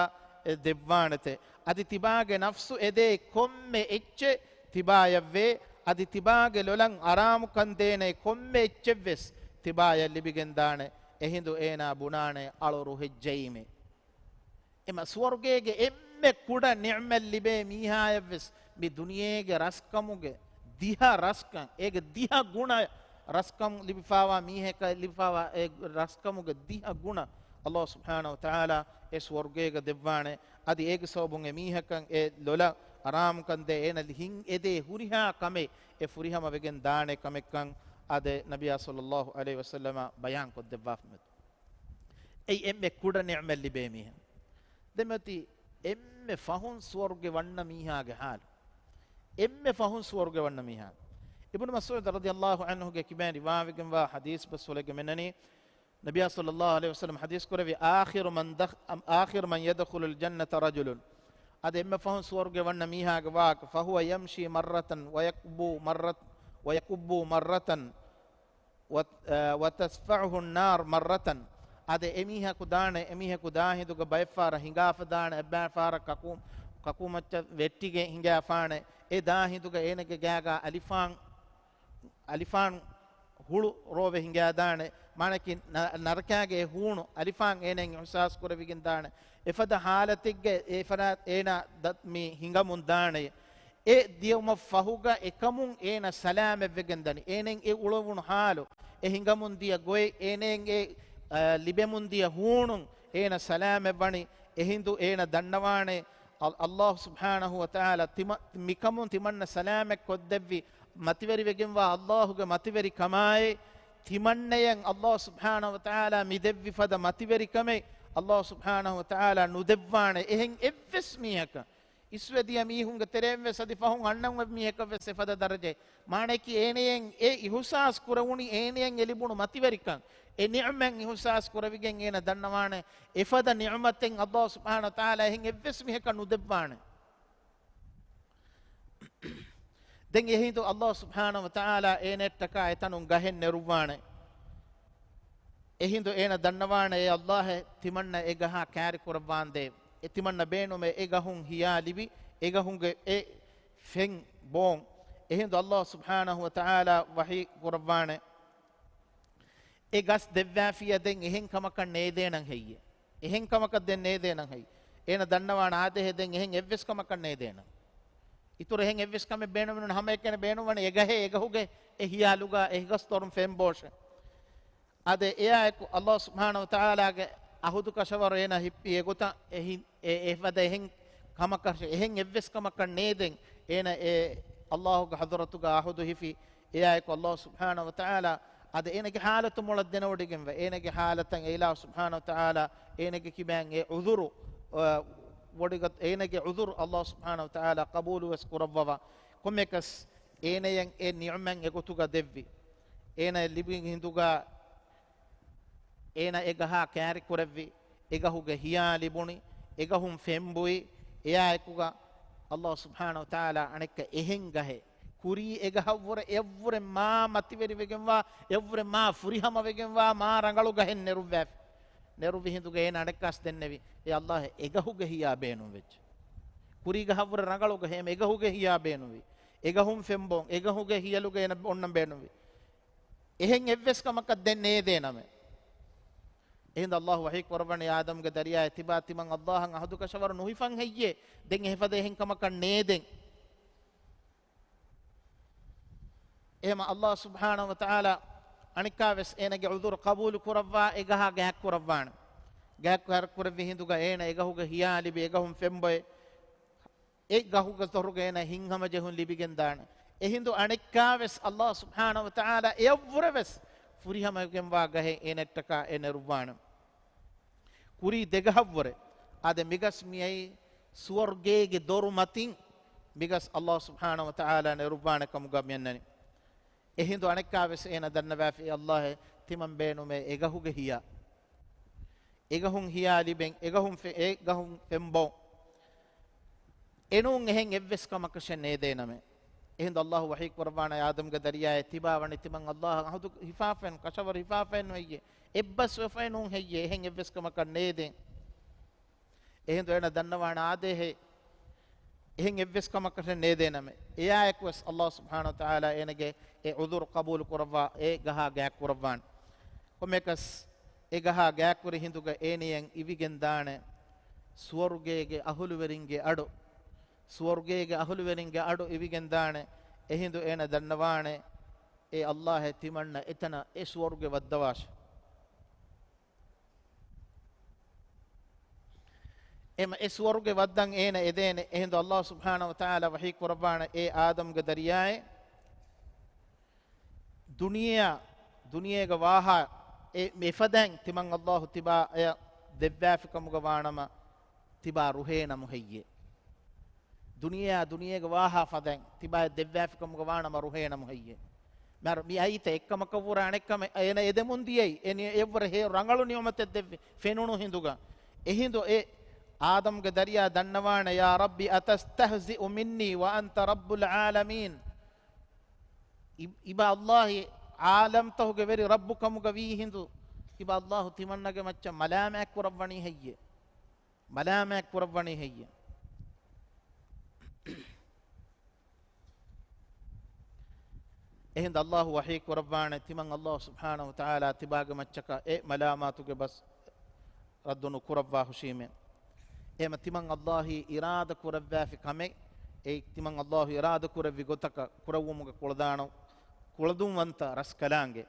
އެ ދެއްވާނެތެ. އަދި ތިބާގެ ނަފްސު އެދޭ ކޮންމެ އެއްޗެއް ތިބާޔަށްވޭ. އަދި ތިބާގެ ލޮލަށް އަރާމުކަން ދޭނެ ކޮންމެ އެއްޗެއްވެސް ތިބާޔަށް ލިބިގެންދާނެ. އެހިނދު އޭނާ ބުނާނެ އަޅު ރުހިއްޖައީމޭ. އެމަ ސުވަރުގޭގެ އެންމެ ކުޑަ ނިޢުމަތް ލިބޭ މީހާޔަށްވެސް މި ދުނިޔޭގެ ރަސްކަމުގެ ދިހަ ރަސްކަން، އޭގެ ދިހަ ގުނަ ރަސްކަން ލިބިފާވާ މީހަކަށް ލިބިފާވާ އެ ރަސްކަމުގެ ދިހަ ގުނަ ﷲ ސުބްޙާނަހޫ ވަތަޢާލާ އެ ސުވަރުގޭގަ ދެއްވާނެ. އަދި އޭގެ ސަބަބުން އެ މީހަކަށް އެ ލޮލަށް އަރާމުކަން ދޭ، އޭނަ ހިތް އެދޭ ހުރިހާ ކަމެއް އެ ފުރިހަމަ ވެގެން ދާނެ ކަމެއްކަން އާދެ، ނަބިއްޔާ ޞައްލައްލާހު ޢަލައިހި ވަސައްލަމަ ބަޔާން ކޮށްދެއްވާފަ. އެއީ އެންމެ ކުޑަ ނިޢުމަތް ލިބޭ މީހާ. ދެން މިއޮތީ އެންމެ ފަހުން ސުވަރުގެ ވަންނަ މީހާގެ ޙާލު. އެންމެ ފަހުން ސުވަރުގެ ވަންނަ މީހާ. އިބްނު މަސްޢޫދު ރަޟިޔައްލާހު ޢަންހުގެ ކިބައިން ރިވާވެގެންވާ ޙަދީޘް ބަސްފުޅެއްގެ މިނަނީ، ނަބިއްޔާ ޞައްލައްލާހު ޢަލައިހި ވަސައްލަމަ ޙަދީޘް ކުރެއްވި، آخر من دخ-، آخر من يدخل الجنة رجل. އަދި އެންމެ ފަހުން ސުވަރުގެ ވަންނަ މީހާގެ ވާހަކަ، فهو يمشي مرة ويكبو مرة، ويكب مرة، ވަ-، އަ، وتسفعه النار مرة. އަދި އެމީހަކު ދާނެ، އެމީހަކު ދާހިނދުގަ ބައެއްފަހަރަށް ހިނގާފަ ދާނެ، އެއްބައިފަހަރަށް ކަކު-، ކަކުމައްޗަށް ވެއްޓިގެން ހިނގާފާނެ. އެ ދާހިނދުގަ އޭނަގެ ގާގަ އަލިފާން، އަލިފާން ހުޅު ރޯވެ ހިނގާދާނެ. މާނަކީ ނަ-، ނަރަކާގެ އެ ހޫނު އަލިފާން އޭނައިން އިޙްސާސް ކުރެވިގެން ދާނެ. އެފަދަ ޙާލަތެއްގަ އެފަރާތް އޭނާ ދަ-، މި ހިނގަމުން ދާނެ. އެ ދިޔުމަށް ފަހުގަ އެކަމުން އޭނަ ސަލާމަތްވެގެން ދަނީ. އޭނައިން އެ އުޅެވުނު ޙާލު، އެ ހިނގަމުން ދިޔަ ގޮތް، އޭނައިން އެ، އަ، ލިބެމުން ދިޔަ ހޫނުން އޭނަ ސަލާމަތްވަނީ. އެހިނދު އޭނަ ދަންނަވާނެ، އަ-، ﷲ ސުބްޙާނަހޫ ވަތަޢާލާ ތިމަ-، މިކަމުން ތިމަންނަ ސަލާމަތް ކޮށްދެއްވި، މަތިވެރިވެގެންވާ ﷲގެ މަތިވެރިކަމާއި، ތިމަންނަޔަށް ﷲ ސުބްޙާނަހޫ ވަތަޢާލާ މި ދެއްވި ފަދަ މަތިވެރިކަމެއް ﷲ ސުބްޙާނަހޫ ވަތަޢާލާ ނުދެއްވާނެ. އެހެން އެއްވެސް މީހަކަށް އިސްވެދިޔަ މީހުންގެ ތެރެއިން ވެސް އަދި ފަހުން އަންނަން އޮތް މީހަކަށް ވެސް އެފަދަ ދަރަޖައެއް. މާނައަކީ އޭނައަށް އެ އިޙުސާސް ކުރެވުނީ އޭނައަށް އެ ލިބުނު މަތިވެރިކަން، އެ ނިޢުމަތް އިޙުސާސް ކުރެވިގެން އޭނަ ދަންނަވާނެ އެފަދަ ނިޢުމަތެއް ﷲ ސުބްޙާނަހޫ ވަތަޢާލާ އެހެން އެއްވެސް މީހަކަށް ނުދެއްވާނެ. ދެން އެހިނދު ﷲ ސުބްޙާނަހޫ ވަތަޢާލާ އޭނައަށްޓަކާ އެތަނުން ގަހެއް ނެރުއްވާނެ. އެހިނދު އޭނަ ދަންނަވާނެ، އޭ ﷲ، ތިމަންނަ އެ ގަހާ ކާރި ކުރައްވާނދޭ. އެ ތިމަންނަ ބޭނުމޭ އެ ގަހުން ހިޔާ ލިބި، އެ ގަހުގެ އެ ފެން ބޯން. އެހިނދު ﷲ ސުބްޙާނަހޫ ވަތަޢާލާ ވަޙީ ކުރައްވާނެ، އެ ގަސް ދެއްވާފިޔަ ދެން އެހެން ކަމަކަށް ނޭދޭނަން ހެއްޔޭ؟ އެހެން ކަމަކަށް ދެން ނޭދޭނަން ހެއްޔޭ؟ އޭނަ ދަންނަވާނެ އާދެހޭ ދެން އެހެން އެއްވެސް ކަމަކަށް ނޭދޭނަން. އިތުރު އެހެން އެއްވެސް ކަމެއް ބޭނުމެއް ނޫން. ހަމައެކަނި ބޭނުންވަނީ އެ ގަހޭ، އެ ގަހުގެ އެ ހިޔާ ލުގާ އެ ހިގަސް ދޮރުން ފެން ބޯށޭ. އާދެ، އެއާއެކު ﷲ ސުބްޙާނަހޫ ވަތަޢާލާގެ އަހުދު ކަށަވަރު އޭނަ ހިއްޕީ އެގޮތަށް އެހި-، އެ-، އެފަދަ އެހެން ކަމަކަށް، އެހެން އެއްވެސް ކަމަކަށް ނޭދެން އޭނަ އެ ﷲގެ ޙަޟްރަތުގަ އަހުދު ހިފި. އެއާއެކު ﷲ ސުބްޙާނަހޫ ވަތަޢާލާ އާދެ، އޭނަގެ ޙާލަތު މޮޅަށް ދެނެވޮޑިގެންވެ، އޭނަގެ ޙާލަތަށް އެ އިލާހު ސުބްޙާނަހޫ ވަތަޢާލާ އޭނަގެ ކިބައިން އެ ޢުޛުރު، އަ، ވޮޑިގަ-، އޭނަގެ ޢުޛުރު ﷲ ސުބްޙާނަހޫ ވަތަޢާލާ ޤަބޫލުވެސް ކުރައްވަވާ. ކޮންމެކަސް އޭނަޔަށް އެ ނިޢުމަތް އެގޮތުގަ ދެއްވި، އޭނަ ލިބި ހިނދުގަ އޭނަ އެ ގަހާ ކާރި ކުރެއްވި، އެ ގަހުގެ ހިޔާ ލިބުނި، އެ ގަހުން ފެން ބުއި، އެއާއެކުގަ ﷲ ސުބްޙާނަހޫ ވަތަޢާލާ އަނެއްކާ އެހެން ގަހެއް، ކުރީ އެ ގަހަށްވުރެ އެއަށްވުރެ މާ މަތިވެރިވެގެންވާ، އެއަށްވުރެ މާ ފުރިހަމަވެގެންވާ މާ ރަނގަޅު ގަހެއް ނެރުއްވާފި. ނެރުއްވި ހިނދުގަ އޭނަ އަނެއްކާސް ދެންނެވި، އޭ ﷲ، އެ ގަހުގެ ހިޔާ ބޭނުންވެއްޖެ. ކުރީ ގަހަށްވުރެ ރަނގަޅު ގަހެއް، އެ ގަހުގެ ހިޔާ ބޭނުންވި. އެ ގަހުން ފެންބޯން، އެ ގަހުގެ ހިޔަލުގަ އޭނަ އޮންނަން ބޭނުންވި. އެހެން އެއްވެސް ކަމަކަށް ދެން ނޭދޭނަމޭ. އެހިނދު ﷲ ވަޙީ ކުރައްވަނީ އާދަމްގެ ދަރިޔާއަށް، ތިބާ ތިމަން ﷲއަށް އަހުދުކަށަވަރު ނުހިފަން ހެއްޔޭ؟ ދެން އެފަދަ އެހެން ކަމަކަށް ނޭދެން. އެހެމަ އައްލާހު ސުބްޙާނަހު ވަތަޢާލާ އަނެއްކާވެސް އޭނަގެ ޢުޛުރު ޤަބޫލު ކުރައްވާ އެ ގަހާ ގާތް ކުރައްވާނެ. ގާތް ކުރެއްވި ހިނދުގަ އޭނަ އެ ގަހުގަ ހިޔާ ލިބި އެ ގަހުން ފެންބޮއެ އެ ގަހުގެ ދޮރުގަ އޭނަ ހިތްހަމަޖެހުން ލިބިގެންދާނެ. އެހިނދު އަނެއްކާވެސް އައްލާހު ސުބްޙާނަހު ވަތަޢާލާ އެއަށްވުރެވެސް ފުރިހަމަވެގެންވާ ގަހެއް އޭނައަށްޓަކާ އެ ނެރުއްވާނެ. ކުރީ ދެގަހަށްވުރެ. އާދެ، މިގަސް މިއައީ ސުވަރުގޭގެ ދޮރު މަތިން މިގަސް އައްލާހު ސުބްޙާނަހު ވަތަޢާލާ ނެރުއްވާނެ ކަމުގަ މިއަންނަނީ. އެހިނދު އަނެއްކާވެސް އޭނަ ދަންނަވާފި، އެ އައްލާހޭ، ތިމަން ބޭނުމޭ އެގަހުގެ ހިޔާ. އެގަހުން ހިޔާ ލިބެން، އެގަހުން ފެ-، އެގަހުން ފެންބޮ. އެނޫން އެހެން އެއްވެސް ކަމަކަށެއް ނޭދޭނަމޭ. އެހިނދު އައްލާހު ވަޙީ ކުރައްވާނެ އާދަމްގެ ދަރިޔާއޭ، ތިބާ ވަނީ ތިމަން އައްލާހަށް އަހުދު ހިފާފައިން، ކަށަވަރު ހިފާފައިން ނުހެއްޔޭ. އެއްބަސްވެފައި ނޫން ހެއްޔޭ. އެހެން އެއްވެސް ކަމަކަށް ނޭދޭ. އެހިނދު އޭނަ ދަންނަވާނެ އާދޭހޭ، އެހެން އެއްވެސް ކަމަކަށެއް ނޭދޭނަމޭ. އެއާއެކުވެސް އައްލާހު ސުބްޙާނަހު ވަތަޢާލާ އޭނަގެ އެ ޢުޛުރު ޤަބޫލު ކުރައްވާ އެ ގަހާ ގާތް ކުރައްވާނެ. ކޮންމެއަކަސް އެ ގަހާ ގާތްކުރި ހިނދުގަ އޭނަޔަށް އިވިގެންދާނެ ސުވަރުގޭގެ އަހުލުވެރިންގެ އަޑު. ސުވަރުގޭގެ އަހުލުވެރިންގެ އަޑު އިވިގެންދާނެ. އެހިނދު އޭނަ ދަންނަވާނެ، އޭ އައްލާހޭ، ތިމަންނަ އެތަނަށް އެ ސުވަރުގެ ވައްދަވާށޭ. އެމަ އެ ސުވަރުގެ ވައްދަން އޭނަ އެދޭނެ. އެހިނދު އައްލާހު ސުބްޙާނަހު ވަތަޢާލާ ވަޙީ ކުރައްވާނެ، އޭ އާދަމްގެ ދަރިޔާއޭ، ދުނިޔެއާ، ދުނިޔޭގަ ވާހާ އެ މިފަދައިން ތިމަން އައްލާހު ތިބާ އެޔަށް ދެއްވާފި ކަމުގަ ވާނަމަ، ތިބާ ރުހޭނަމު ހެއްޔޭ؟ ދުނިޔެއާ ދުނިޔޭގަ ވާހާ ފަދައިން ތިބާއަށް ދެއްވާފި ކަމުގަ ވާނަމަ ރުހޭނަމު ހެއްޔޭ؟ މިހާރު މި އައީތަ އެއްކަމަކަށްވުރެ އަނެއްކަމެއް އޭނަ އެދެމުން ދިޔައީ. އެ ނި-، އެއަށްވުރެ ހެޔޮ ރަނގަޅު ނިޢުމަތެއް ދެއްވި ފެނުނު ހިނދުގަ. އެހިނދު އެ އާދަމްގެ ދަރިޔާ ދަންނަވާނެ، يا رب أتستهزئ مني وأنت رب العالمين. އި-، އިބަ އައްލާހި ޢާލަމްތަހުގެ ވެރި ރައްބު ކަމުގަ ވީ ހިނދު، އިބަ އައްލާހު ތިމަންނަގެ މައްޗަށް މަލާމާތް ކުރައްވަނީ ހެއްޔޭ؟ މަލާމާތް ކުރައްވަނީ ހެއްޔޭ؟ އެހިނދު އައްލާހު ވަޙީ ކުރައްވާނެ، ތިމަން އައްލާހު ސުބްޙާނަހު ވަތަޢާލާ ތިބާގެ މައްޗަކަށް އެ މަލާމާތުގެ ބަސް ރައްދު ނުކުރައްވާ ހުށީމޭ. އެހެމަ ތިމަން އައްލާހީ އިރާދަ ކުރައްވާފި ކަމެއް، އެ ތިމަން އައްލާހު އިރާދަ ކުރެއްވި ގޮތަކަށް ކުރެއްވުމުގެ ކުޅަދާނަ-، ކުޅަދުންވަންތަ ރަސްކަލާނގެ.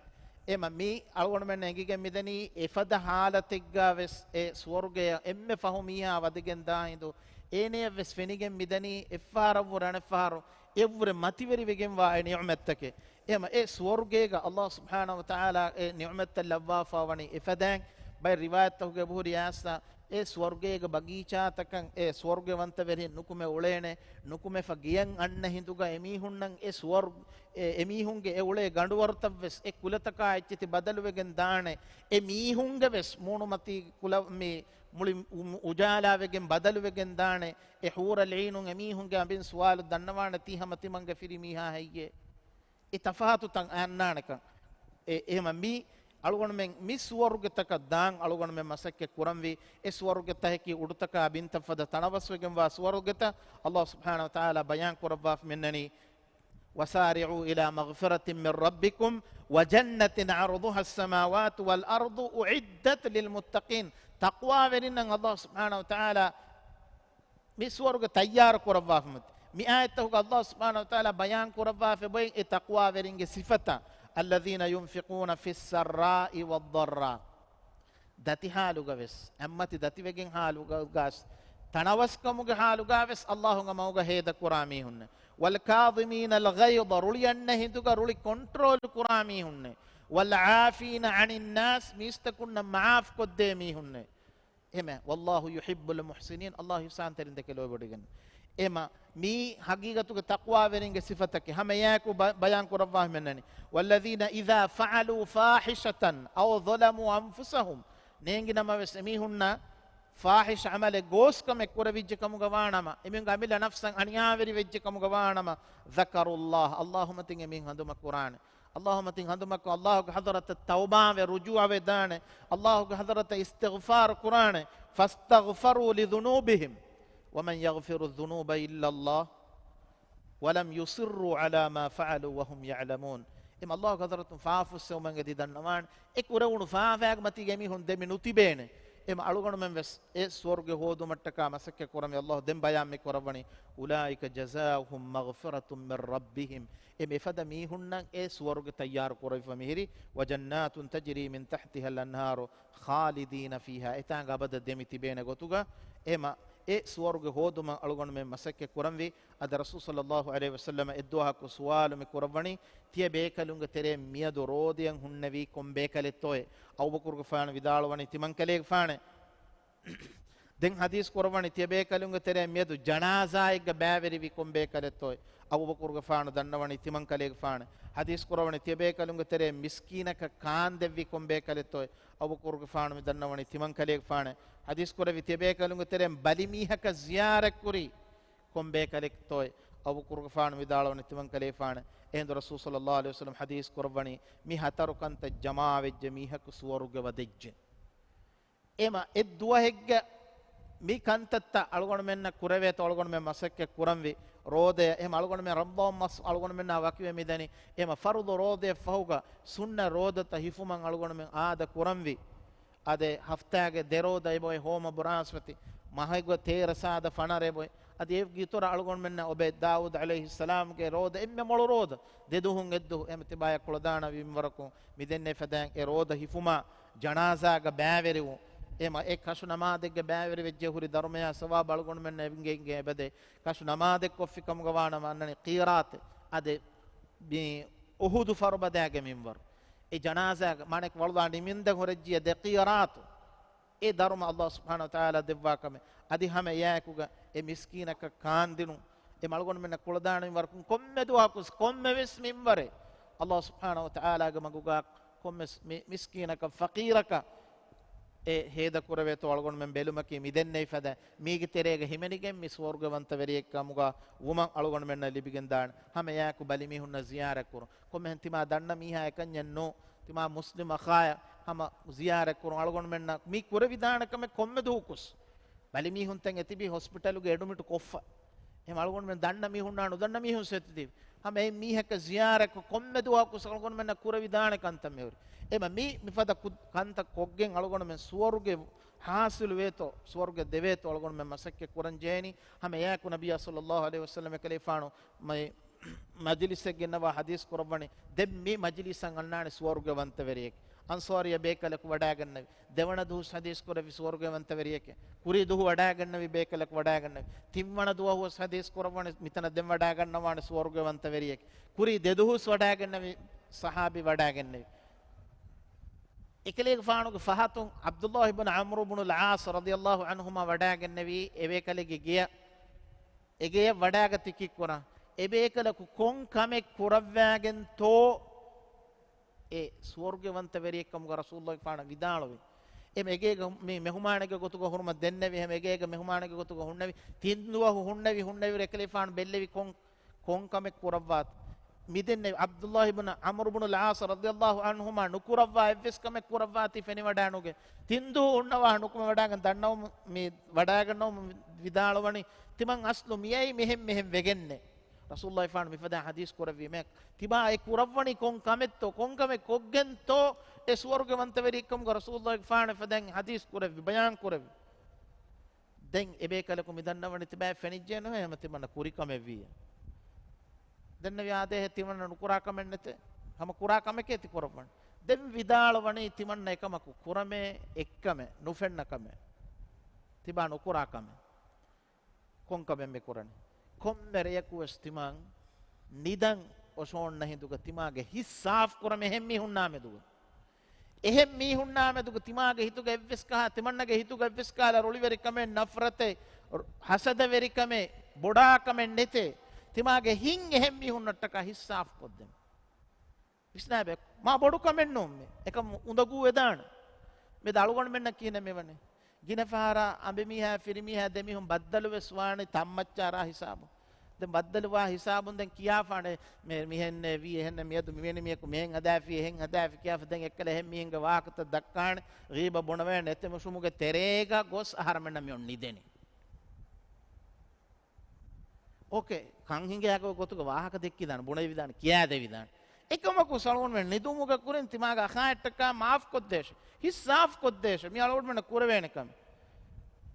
އެމަ މީ އަޅުގަނޑުމެން އެނގިގެން މިދަނީ އެފަދަ ހާލަތެއްގާ ވެސް އެ ސުވަރުގެއަށް އެންމެ ފަހު މީހާ ވަދެގެން ދާ ހިނދު، އޭނަޔަށް ވެސް ފެނިގެން މިދަނީ އެއްފަހަރަށްވުރެ އަނެއްފަހަރު އެއްވުރެ މަތިވެރިވެގެންވާ އެ ނިޢުމަތްތަކެއް. އެހެމަ އެ ސުވަރުގޭގަ އައްލާހު ސުބްޙާނަހު ވަތަޢާލާ އެ ނިޢުމަތްތައް ލައްވާފާ ވަނީ އެފަދައިން. ބައެއް ރިވާޔަތްތަކުގެ އެބަހުރި އާސްތާ އެ ސުވަރުގޭގެ ބަގީޗާތަކަށް އެ ސުވަރުގެވަންތަވެރިން ނުކުމެ އުޅޭނެ، ނުކުމެފަ ގެޔަށް އަންނަ ހިނދުގަ އެމީހުންނަށް އެ ސުވަރު-، އެ، އެމީހުންގެ އެ އުޅޭ ގަނޑުވަރުތައްވެސް އެ ކުލަތަކާ އެއްޗެތި ބަދަލުވެގެން ދާނެ. އެ މީހުންގެ ވެސް މޫނުމަތީ ކުލަ މި މުޅި އު-، އުޖާލާވެގެން ބަދަލުވެގެން ދާނެ. އެ ޙޫރަލް ޢީނުން އެމީހުންގެ އަނބިން ސުވާލު ދަންނަވާނެ ތީ ހަމަ ތިމަންގެ ފިރިމީހާ ހެއްޔޭ؟ އެ ތަފާތުތައް އަންނާނެކަން. އެ، އެހެމަ މި އަޅުގަނޑުމެން މި ސުވަރުގެތަކަށް ދާން އަޅުގަނޑުމެން މަސައްކަތް ކުރަންވީ. އެ ސުވަރުގެތަކަކީ އުޑުތަކާ ބިންތައް ފަދަ ތަނަވަސްވެގެންވާ ސުވަރުގެތައް. އައްލާހު ސުބްޙާނަހު ވަތަޢާލާ ބަޔާން ކުރައްވާފަ މިންނަނީ، وسارعوا إلى مغفرة من ربكم وجنة عرضها السماوات والأرض أعدت للمتقين. ތަޤްވާވެރިންނަށް އައްލާހު ސުބްޙާނަހު ވަތަޢާލާ މި ސުވަރުގެ ތައްޔާރު ކުރައްވާފަ މަތި. މި އާޔަތްތަކުގަ އައްލާހު ސުބްޙާނަހު ވަތަޢާލާ ބަޔާން ކުރައްވާފަ އެބައޮތް އެ ތަޤްވާވެރިންގެ ސިފަތައް، الذين ينفقون في السراء والضراء. ދަތި ހާލުގަ ވެސް، އެއްމަތި ދަތިވެގެން ހާލުގަ ވެސް، ތަނަވަސްކަމުގެ ހާލުގަ ވެސް އައްލާހުގެ މަގުގަ ހޭދަކުރާ މީހުންނެއް. والكاظمين الغيظ، ރުޅި އަންނަ ހިނދުގަ ރުޅި ކޮންޓްރޯލް ކުރާ މީހުންނެއް. والعافين عن الناس، މީސްތަކުންނަށް މަޢާފް ކޮށްދޭ މީހުންނެއް. އެހެމެ، والله يحب المحسنين، އައްލާހު އިޙްސާންތެރިން ދެކެ ލޯބިވެޑިގެން. އެމަ، މީ ހަގީގަތުގެ ތަޤްވާވެރިންގެ ސިފަތަކެއް. ހަމަ އެއާއެކު ބަ-، ބަޔާން ކުރައްވާ ހިމެންނަނީ. والذين إذا فعلوا فاحشة أو ظلموا أنفسهم. ނޭނގި ނަމަވެސް އެމީހުންނަށް ފާޙިޝް ޢަމަލެއް ގޯސްކަމެއް ކުރެވިއްޖެ ކަމުގަ ވާނަމަ، އެމީހުންގެ އަމިއްލަ ނަފްސަށް އަނިޔާވެރި ވެއްޖެ ކަމުގަ ވާނަމަ، ذكروا الله، އައްލާހު މަތިން އެމީހުން ހަނދުމަ ކުރާނެ. އައްލާހު މަތިން ހަނދުމަކޮށް، އައްލާހުގެ ޙަޟްރަތަށް ތައުބާވެ، ރުޖޫޢަވެ ދާނެ. އައްލާހުގެ ޙަޟްރަތަށް އިސްތިޣްފާރު ކުރާނެ. فاستغفروا لذنوبهم ومن يغفر الذنوب إلا الله ولم يصروا على ما فعلوا وهم يعلمون. އެމަ އައްލާހުގެ ޙަޟްރަތުން ފާފަ ފުއްސެވުމަށް އެދި ދަންނަވާނެ. އެ ކުރެވުނު ފާފައިގެ މަތީގަ އެމީހުން ދެމި ނުތިބޭނެ. އެމަ އަޅުގަނޑުމެން ވެސް އެ ސުވަރުގެ ހޯދުމަށްޓަކާ މަސައްކަތް ކުރަންވީ. އައްލާހު ދެން ބަޔާން މި ކުރައްވަނީ، "أولئك جزاؤهم مغفرة من ربهم." އެ މިފަދަ މީހުންނަށް އެ ސުވަރުގެ ތައްޔާރު ކުރެވިފަ މިހިރީ، "وجنات تجري من تحتها الأنهار خالدين فيها." އެތާނގަ އަބަދަށް ދެމި ތިބޭނެ ގޮތުގަ، އެމަ އެ ސުވަރުގެ ހޯދުމަށް އަޅުގަނޑުމެން މަސައްކަތް ކުރަންވީ. އަދި ރަސޫލު ޞައްލައްލާހު ޢަލައިހި ވަސައްލަމަ އެއްދުވަހަކު ސުވާލު މި ކުރައްވަނީ، ތިޔަބޭކަލުންގެ ތެރެއިން މިއަދު ރޯދައަށް ހުންނެވީ ކޮން ބޭކަލެއްތޯއޭ؟ އަބޫބަކުރުގެފާނު ވިދާޅުވަނީ، ތިމަންކަލޭގެފާނޭ. ދެން ޙަދީޘް ކުރައްވަނީ، ތިޔަބޭކަލުންގެ ތެރެއިން މިއަދު ޖަނާޒާއެއްގަ ބައިވެރިވީ ކޮން ބޭކަލެއްތޯއޭ؟ އަބޫބަކުރުގެފާނު ދަންނަވަނީ، ތިމަންކަލޭގެފާނޭ. ޙަދީޘް ކުރައްވަނީ، ތިޔަބޭކަލުންގެ ތެރެއިން މިސްކީނަކަށް ކާންދެއްވީ ކޮން ބޭކަލެއްތޯއޭ؟ އަބޫބަކުރުގެފާނު މި ދަންނަވަނީ، ތިމަންކަލޭގެފާނޭ. ޙަދީޘް ކުރެއްވީ، ތިޔަބޭކަލުންގެ ތެރެއިން ބަލިމީހަކަށް ޒިޔާރަތްކުރީ ކޮން ބޭކަލެއްތޯއޭ؟ އަބޫބަކުރުގެފާނު ވިދާޅުވަނީ، ތިމަންކަލޭގެފާނޭ. އެހިނދު ރަސޫލު ޞައްލައްލާހު ޢަލައިހި ވަސައްލަމަ ޙަދީޘް ކުރައްވަނީ، މި ހަތަރު ކަންތައް ޖަމާވެއްޖެ މީހަކު ސުވަރުގެ ވަދެއްޖެ. އެމަ އެއްދުވަހެއްގަ މި ކަންތައްތައް އަޅުގަނޑުމެންނަށް ކުރެވޭތޯ އަޅުގަނޑުމެން މަސައްކަތް ކުރަންވީ. ރޯދަޔަށް، އެހެމަ އަޅުގަނޑުމެން ރަމަޟާން މަސް އަޅުގަނޑުމެންނާ ވަކިވެ މިދަނީ. އެމަ ފަރުޟު ރޯދަޔަށް ފަހުގަ ސުންނަ ރޯދަތައް ހިފުމަށް އަޅުގަނޑުމެން އާދަ ކުރަންވީ. އަދެ ހަފްތާގެ ދެ ރޯދަ އެބޮތް ހޯމަ ބުރާސްފަތި، މަހެއްގަ ތޭރަ ސާދަ ފަނަރަ އެބޮތް. އަދި އޭގެ އިތުރަށް އަޅުގަނޑުމެންނަށް އޮބޭ ދާވޫދު ޢަލައިހިއްސަލާމްގެ ރޯދަ އެންމެ މޮޅު ރޯދަ، ދެ ދުހުން އެއްދުހު، އެމަ ތިބާޔަށް ކުޅަދާނަވި މިންވަރަކުން މިދެންނެވި ފަދައިން އެ ރޯދަ ހިފުމާ ޖަނާޒާގަ ބައިވެރިވުން. އެމަ އެ ކަށު ނަމާދެއްގަ ބައިވެރިވެއްޖެ ހުރި ދަރުމަޔާ ސަވާބު އަޅުގަނޑުމެންނަށް އެނގޭ އެބަދޭ. ކަށު ނަމާދެއް ކޮށްފި ކަމުގަ ވާނަމަ އަންނަނީ ޤީރާތެއް. އަދެ މި އުހުދު ފަރުބަދައިގެ މިންވަރު. އެ ޖަނާޒާގަ މާނައަކީ ވަޅުލާ ނިމިންދަން ހުރެއްޖިޔަ ދެ ޤީރާތު. އެ ދަރުމަ އައްލާހު ސުބްޙާނަހު ވަތަޢާލާ ދެއްވާ ކަމެއް. އަދި ހަމަ އެއާއެކުގަ އެ މިސްކީނަކަށް ކާންދިނުން، އެ އަޅުގަނޑުމެންނަށް ކުޅަދާނަ މިންވަރަކުން ކޮންމެ ދުވަހަކުވެސް، ކޮންމެވެސް މިންވަރެއް އައްލާހު ސުބްޙާނަހު ވަތަޢާލާގެ މަގުގަ ކޮންމެސް މި-، މިސްކީނަކަށް، ފަޤީރަކަށް އެ ހޭދަ ކުރެވޭތޯ އަޅުގަނޑުމެން ބެލުމަކީ މިދެންނެވި ފަދަ މީގެ ތެރޭގަ ހިމެނިގެން މި ސުވަރުގެވަންތަވެރިއެއް ކަމުގަ ވުމަށް އަޅުގަނޑުމެންނަށް ލިބިގެންދާނެ. ހަމަ އެއާއެކު ބަލިމީހުންނަށް ޒިޔާރަތް ކުރުން. ކޮންމެހެން ތިމާ ދަންނަ މީހާ އެކަންޏެއް ނޫ. ތިމާ މުސްލިމް އަޚާޔަށް ހަމަ ޒިޔާރަތް ކުރުން. އަޅުގަނޑުމެންނަށް މި ކުރެވިދާނެ ކަމެއް ކޮންމެ ދުވަހަކުވެސް. ބަލިމީހުންތައް އެތިބީ ހޮސްޕިޓަލުގެ އެޑުމިޓް ކޮށްފަ. އެހެމަ އަޅުގަނޑުމެން ދަންނަ މީހުންނާ ނުދަންނަ މީހުން ސެތިދީ. ހަމަ އެ މީހަކަށް ޒިޔާރަތްކޮށް ކޮންމެ ދުވަހަކުވެސް އަޅުގަނޑުމެންނަށް ކުރެވިދާނެ ކަންތައް މިހުރި. އެމަ މި މިފަދަ ކު-، ކަންތައް ކޮށްގެން އަޅުގަނޑުމެން ސުވަރުގެ ހާސިލު ވޭތޯ، ސުވަރުގެ ދެވޭތޯ އަޅުގަނޑުމެން މަސައްކަތް ކުރަން ޖެހޭނީ. ހަމަ އެއާއެކު ނަބިއްޔާ ޞައްލައްލާހު ޢަލައިހި ވަސައްލަމަ ކަލޭފާނު މައި މަޖިލިސެއް ގެންނަވާ ޙަދީޘް ކުރައްވަނީ، ދެން މި މަޖިލިސަށް އަންނާނެ ސުވަރުގެވަންތަވެރިއެކޭ. އަންޞާރިއްޔަ ބޭކަލަކު ވަޑާގަންނަވި. ދެވަނަ ދުވަސް ޙަދީޘް ކުރެއްވި ސުވަރުގެވަންތަވެރިއެކޭ. ކުރީ ދުވަހު ވަޑާގަންނަވި ބޭކަލަކު ވަޑާގަންނަވި. ތިންވަނަ ދުވަހުވެސް ޙަދީޘް ކުރައްވަނީ މިތަނަށް ދެން ވަޑާގަންނަވާނެ ސުވަރުގެވަންތަވެރިއެކޭ. ކުރީ ދެ ދުވަސް ވަޑާގަންނަވި ޞަޙާބީ ވަޑާގަންނަވި. އެކަލޭގެފާނުގެ ފަހަތުން ޢަބްދުﷲ ބިން ޢަމްރު ބިނުލް ޢާޞް ރަޟިޔަﷲ ޢަންހުމާ ވަޑާގަންނަވީ އެބޭކަލެއްގެ ގެޔަށް. އެގެޔަށް ވަޑާގަތި ކިއްކުރަން. އެބޭކަލަކު ކޮން ކަމެއް ކުރައްވާގެންތޯ އެ ސުވަރުގެވަންތަވެރިއެއްކަމުގަ ރަސޫލުﷲ ފާނަ ވިދާޅުވި. އެމަ އެގޭގަ މި މެހުމާނެއްގެ ގޮތުގަ ހުރުމަށް ދެންނެވި، ހަމަ އެގޭގަ މެހުމާނެއްގެ ގޮތުގަ ހުންނެވި، ތިން ދުވަހު ހުންނެވި، ހުންނެވިރު އެކަލޭފާނު ބެއްލެވި ކޮން، ކޮން ކަމެއް ކުރައްވާތޯ. މިދެންނެވި ޢަބްދުﷲ ބިން ޢަމްރު ބިނުލް ޢާޞް ރަޟިޔަﷲ ޢަންހުމާ ނުކުރައްވާ އެއްވެސް ކަމެއް ކުރައްވާތީ ފެނިވަޑާނުގެ. ތިން ދުވަހު ހުންނަވާ ނުކުމެވަޑާގެން ދަންނަވަމު މި ވަޑާގަންނަވަމު ވިދާޅުވަނީ، ތިމަން އަސްލު މިއައީ މިހެން މިހެން ވެގެންނޭ. ރަސޫލުﷲ ފާނު މިފަދަ ޙަދީޘް ކުރެއްވީމޭ. ތިބާ އެ ކުރައްވަނީ ކޮން ކަމެއްތޯ، ކޮން ކަމެއް ކޮށްގެންތޯ އެ ސުވަރުގެ ވަންތަވެރިއެއްކަމުގަ ރަސޫލުﷲ ފާނު ފަދައިން ޙަދީޘް ކުރެއްވި، ބަޔާން ކުރެއްވި. ދެން އެބޭކަލަކު މިދަންނަވަނީ ތިބާ ފެނިއްޖެ ނުހޭ، ހަމަ ތިމަންނަ ކުރި ކަމެއްވިއްޔާ. ދެންނެވި އާދޭހެ ތިމަންނަ ނުކުރާ ކަމެއް ނެތޭ. ހަމަ ކުރާ ކަމެކޭ ތި ކުރައްވަނީ. ދެން ވިދާޅުވަނީ ތިމަންނަ އެކަމަކު ކުރަމޭ އެއްކަމެއް، ނުފެންނަ ކަމެއް. ތިބާ ނުކުރާ ކަމެއް. ކޮންކަމެއް މި ކުރަނީ؟ ކޮންމެ ރެޔަކުވެސް ތިމަން ނިދަން އޮށޯންނަ ހިނދުގަ ތިމާގެ ހިތް ސާފު ކުރަމޭ އެހެން މީހުންނާ މެދުގަ. އެހެން މީހުންނާ މެދުގަ ތިމާގެ ހިތުގަ އެއްވެސް ކަހަ، ތިމަންނަގެ ހިތުގަ އެއްވެސް ކަހަލަ ރުޅިވެރިކަމެއް، ނަފްރަތެއް، ހަސަދަވެރިކަމެއް، ބޮޑާކަމެއް ނެތޭ. ތިމާގެ ހިތް އެހެން މީހުންނަށްޓަކާ ހިތް ސާފު ކޮށްދެން. ވިސްނާބެ، މާ ބޮޑު ކަމެއް ނޫން މި. އެކަމު އުނދަގޫ ވެދާނެ. މި ދަ އަޅުގަނޑުމެންނަށް ކިހިނެއް މިވަނީ؟ ގިނަ ފަހަރާ އަނބިމީހާ ފިރިމީހާ ދެމީހުން ބައްދަލުވެސް ވާނެ ތައްމައްޗާރާ ހިސާބު. ދެން ބައްދަލުވާ ހިސާބުން ދެން ކިޔާފާނެ، މި-، މިހެންނޭ ވީ، އެހެންނޭ މިއަދު މިވެނި މީހަކު މިހެން ހަދާފި، އެހެން ހަދާފި ކިޔާފަ ދެން އެއްކަލަ އެހެން މީހެންގެ ވާހަކަތައް ދައްކާނެ، ޣީބަ ބުނަވޭނެ، އެތެމުށުމުގެ ތެރޭގަ ގޮސް އަހަރެމެންނަށް މިއޮން ނިދެނީ. އޯކޭ، ކަން ހިނގާ ގޮތުގަ ވާހަކަ ދެއްކިދާނެ، ބުނެވިދާނެ، ކިޔާދެވިދާނެ. އެކަމަކު އަޅުގަނޑުމެން ނިދުމުގެ ކުރިން ތިމާގެ އަޚާއަށްޓަކާ މާފް ކޮށްދޭށެވެ. ހިތް ސާފް ކޮށްދޭށެވެ. މި އަޅުގަނޑުމެންނަށް ކުރެވޭނެ ކަމެއް.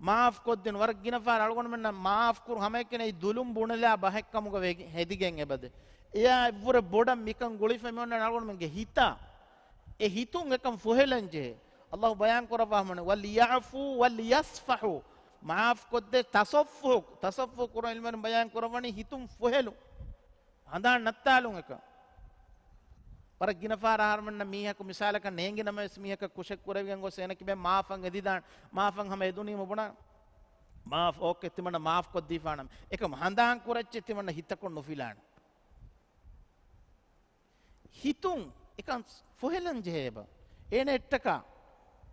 މާފް ކޮށްދިން. ވަރަށް ގިނަ ފަހަރަށް އަޅުގަނޑުމެންނަށް މާފް ކުރު ހަމައެކަނި ދުލުން ބުނެލާ ބަހެއް ކަމުގަ ވެ-، ހެދިގެން އެބަދޭ. އެޔާ އެއްވުރެ ބޮޑަށް މިކަން ގުޅިފަ މި އޮންނަނީ އަޅުގަނޑުމެންގެ ހިތާ. އެ ހިތުން އެކަން ފުހެލަން ޖެހޭ. އައްލާހު ބަޔާން ކުރައްވާ ހަމަނެ، "ވަލްޔަޢުފޫ ވަލްޔަޞްފަޙޫ." މާފް ކޮށްދޭ، ތަޞައްފުޙު. ތަޞައްފުޙު ކުރުން ޢިލްމުވެރިން ބަޔާން ކުރައްވަނީ ހިތުން ފުހެލުން. ހަނދާން ނައްތާލުން އެކަން. ވަރަށް ގިނަ ފަހަރަށް އަހަރުމެންނަށް މީހަކު މިސާލަކަށް ނޭނގި ނަމަވެސް މީހަކަށް ކުށެއް ކުރެވިގެން ގޮސް އޭނަ ކިބައިން މާފަށް އެދިދާނެ. މާފަށް ހަމަ އެދުނީމަ ބުނާނެ. މާފް އޯކޭ ތިމަންނަ މާފް ކޮށްދީފާނަމޭ. އެކަމް ހަނދާން ކުރައްޗޭ ތިމަންނަ ހިތަކުން ނުފިލާނެ. ހިތުން އެކަން ފުހެލަން ޖެހޭ އެބަ. އޭނައަށްޓަކާ.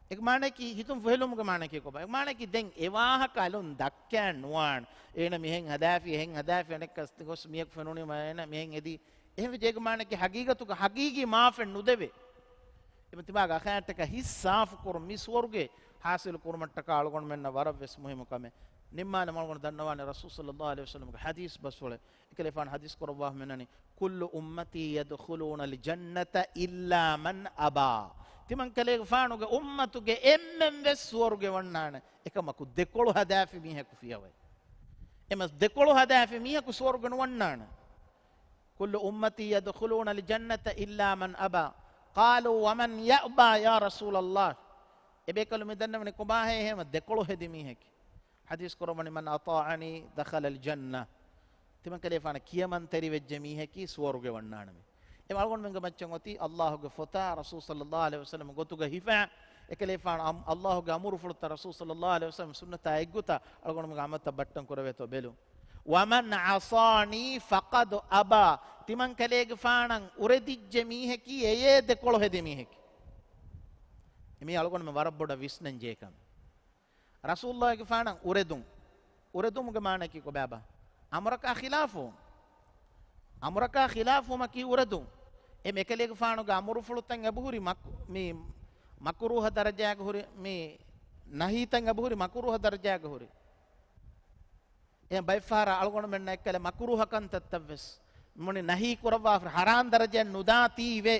އޭގެ މާނައަކީ ހިތުން ފުހެލުމުގެ މާނައަކީ ކޮބާ؟ އޭގެ މާނައަކީ ދެން އެ ވާހަކަ އަލުން ދައްކައެއް ނުވާނެ. އޭނަ މިހެން ހަދާފި، އެހެން ހަދާފި، އަނެއްކާ ގޮސް މީހަކު ފެނުނީމަ އޭނަ މިހެން އެދީ. އެހެންވެއްޖެ އޭގެ މާނައަކީ ހަގީގަތުގަ ހަގީގީ މާފެއް ނުދެވޭ. އެބަ ތިމާގެ އަޚާއަށްޓަކާ ހިތް ސާފު ކުރުން މި ސުވަރުގެ ޙާޞިލު ކުރުމަށްޓަކާ އަޅުގަނޑުމެންނަށް ވަރަށް ވެސް މުހިއްމު ކަމެއް. ނިންމާލަމް އަޅުގަނޑު ދަންނަވާނެ ރަސޫލު ޞައްލައްލާހު ޢަލައިހި ވަސައްލަމްގެ ޙަދީޘް ބަސްފުޅެއް. އެކަލޭގެފާނު ޙަދީޘް ކުރައްވާ ހަމައެންނަނީ، "كل أمتي يدخلون الجنة إلا من أبى." ތިމަން ކަލޭގެފާނުގެ އުއްމަތުގެ އެންމެން ވެސް ސުވަރުގެ ވަންނާނެ. އެކަމަކު ދެކޮޅު ހަދާފި މީހަކު ފިޔަވައި. އެމަސް ދެކޮޅު ހަދާފި މީހަކު ސުވަރުގެ ނުވަންނާނެ. "كل أمتي يدخلون الجنة إلا من أبى. قالوا ومن يأبى يا رسول الله؟" އެބޭކަލުން މި ދަންނަވަނީ ކޮބާހޭ އެހެން ދެކޮޅު ހެދި މީހަކީ؟ ޙަދީޘް ކުރައްވަނީ، "من أطاعني دخل الجنة." ތިމަން ކަލޭގެފާނަށް ކިޔަމަންތެރިވެއްޖެ މީހަކީ ސުވަރުގެ ވަންނާނެ. އެ އަޅުގަނޑުމެންގެ މައްޗަށް އޮތީ އައްލާހުގެ ފޮތާ ރަސޫލު ޞައްލައްލާހު ޢަލައިހި ވަސައްލަމް ގޮތުގަ ހިފާ، އެކަލޭގެފާނު އަމް-، އައްލާހުގެ އަމުރުފުޅުތައް ރަސޫލު ޞައްލައްލާހު ޢަލައިހި ވަސައްލަމް ސުންނަތާ އެއްގޮތަށް އަޅުގަނޑުމެންގެ ޢަމަލުތައް ބައްޓަން ކުރެވޭތޯ ބެލުން. "ومن عصاني فقد أبى." ތިމަން ކަލޭގެފާނަށް އުރެދިއްޖެ މީހަކީ އެޔޭ ދެކޮޅު ހެދި މީހަކީ. އެ މީ އަޅުގަނޑުމެން ވަރަށް ބޮޑަށް ވިސްނަން ޖެހޭ ކަމެއް. ރަސޫލުއްލާހިގެފާނަށް އުރެދުން. އުރެދުމުގެ މާނައަކީ ކޮބާބާ؟ އަމުރަކާ ޚިލާފުވުން. އަމުރަކާ ޚިލާފުވުމަކީ އުރެދުން. އެ އެކަލޭގެފާނުގެ އަމުރުފުޅުތައް އެބަހުރި މަކް-، މި މަކުރޫހަ ދަރަޖާގަ ހުރި، މި ނަހީތައް އެބަހުރި މަކުރޫހަ ދަރަޖާގަ ހުރި. އެ ބައެއްފަހަރަށް އަޅުގަނޑުމެންނަށް އެއްކަލަ މަކުރޫހަ ކަންތައްތައް ވެސް މުނި ނަހީ ކުރައްވާފަ ހަރާން ދަރަޖައަށް ނުދާތީވެ.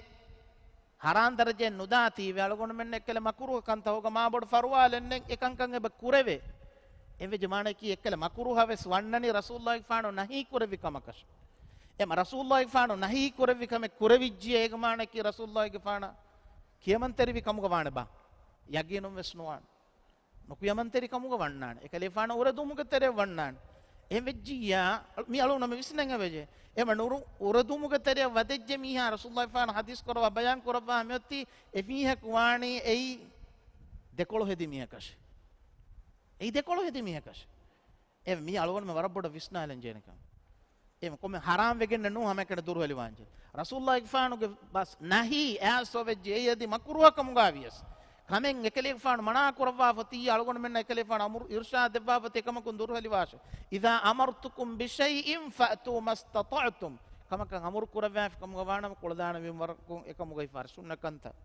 ހަރާން ދަރަޖައެއް ނުދާތީވެ އަޅުގަނޑުމެން އެއްކަލަ މަކުރޫހަ ކަންތައް ހޯގަ މާބޮޑު ފަރުވާލެއްނެއް އެކަންކަން އެބަ ކުރެވޭ. އެވެއްޖެ މާނައަކީ އެއްކަލަ މަކުރޫހަ ވެސް ވަންނަނީ ރަސޫލުއްލާހިގެފާނު ނަހީ ކުރެއްވި ކަމަކަށް. އެމަ ރަސޫލުއްލާހިގެފާނު ނަހީ ކުރެއްވި ކަމެއް ކުރެވިއްޖިއޭ އޭގެ މާނައަކީ ރަސޫލުއްލާހިގެފާނަށް ކިޔަމަންތެރިވި ކަމުގަ ވާނެބާ؟ ޔަގީނުން ވެސް ނުވާނެ. ނުކިޔަމަންތެރި ކަމުގަ ވަންނާނެ. އެކަލޭގެފާނު އުރެދުމުގެ ތެރެއަށް ވަންނާނެ. އެހެން ވެއްޖިއްޔާ، މި އަޅުގަނޑު ވިސްނަން އެބަޖެހޭ. އެމަ ނުރު އުރެދުމުގެ ތެރެއަށް ވަދެއްޖެ މީހާ ރަސޫލުއްލާހިގެފާނު ޙަދީޘް ކުރައްވާ ބަޔާން ކުރައްވާ މިއޮތީ އެ މީހަކު ވާނީ އެއީ ދެކޮޅު ހެދި މީހަކަށް. އެއީ ދެކޮޅު ހެދި މީހަކަށް. އެ މީ އަޅުގަނޑުމެން ވަރަށް ބޮޑަށް ވިސްނާލަން ޖެހޭނެ ކަމެއް. އެ ކޮންމެ ހަރާމް ވެގެންނެއް ނޫން ހަމައެކަނި ދުރުހެލިވާންޖެ. ރަސޫލުއްލާހިގެފާނުގެ ބަސް ނަހީ އެއާސް ވެއްޖެ އެއީ އަދި މަކުރޫހަ ކަމުގަ ވިޔަސް. ކަމެއް އެކަލޭގެފާނު މަނާ ކުރައްވާފަ އޮތީ އަޅުގަނޑުމެންނަށް އެކަލޭގެފާނު އަމުރު އިރުޝާދު ދެއްވާފަ އޮތީ އެކަމަކުން ދުރުހެލިވާށޭ. إذا أمرتكم بشيء فأتوا ما استطعتم. ކަމަކަށް އަމުރު ކުރައްވާފި ކަމުގަ ވާނަމަ ކުޅަދާނަ ވީމަ ވަރަކުން އެކަމުގައި ފަރި ސުންނަ ކަންތައް.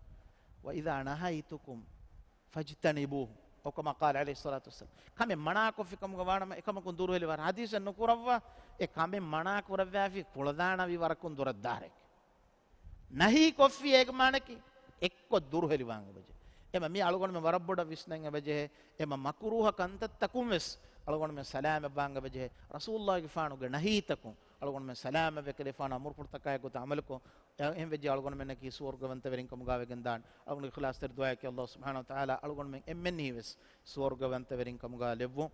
وإذا نهيتكم فاجتنبوه. أو كما قال عليه الصلاة والسلام. ކަމެއް މަނާކޮށްފި ކަމުގަ ވާނަމަ އެކަމަކުން ދުރުހެލިވާށޭ. ޙަދީޘެއް ނުކުރައްވާ، އެ ކަމެއް މަނާ ކުރައްވާފި ކުޅަދާނަވި ވަރަކުން ދުރަށް ދާރޭ. ނަހީ ކޮށްފި އޭގެ މާނައަކީ އެއްކޮށް ދުރުހެލިވާން އެބަޖެހޭ. އެމަ މީ އަޅުގަނޑުމެން ވަރަށް ބޮޑަށް ވިސްނަން އެބަޖެހޭ. އެމަ މަކުރޫހަ ކަންތައްތަކުން ވެސް އަޅުގަނޑުމެން ސަލާމަތްވާން އެބަޖެހޭ. ރަސޫލުއްލާހިގެފާނުގެ ނަހީތަކުން އަޅުގަނޑުމެން ސަލާމަތްވެ ކަލޭގެފާނު އަމުރުފުޅުތަކާއެކު އަމަލުކޮށް، އެ-، އެހެން ވެއްޖެ އަޅުގަނޑުމެންނަކީ ސުވަރުގަވަންތަވެރިން ކަމުގަ ވެގެންދާނެ. އަޅުގަނޑުގެ އިޚްލާޞްތެރި ދުޢާއަކީ އައްލާހު ސުބްޙާނަހޫ ވަތަޢާލާ އަޅުގަނޑުމެން އެންމެންނަށް ވެސް ސުވަރުގަވަންތަވެރިން ކަމުގަ ލެއްވުން.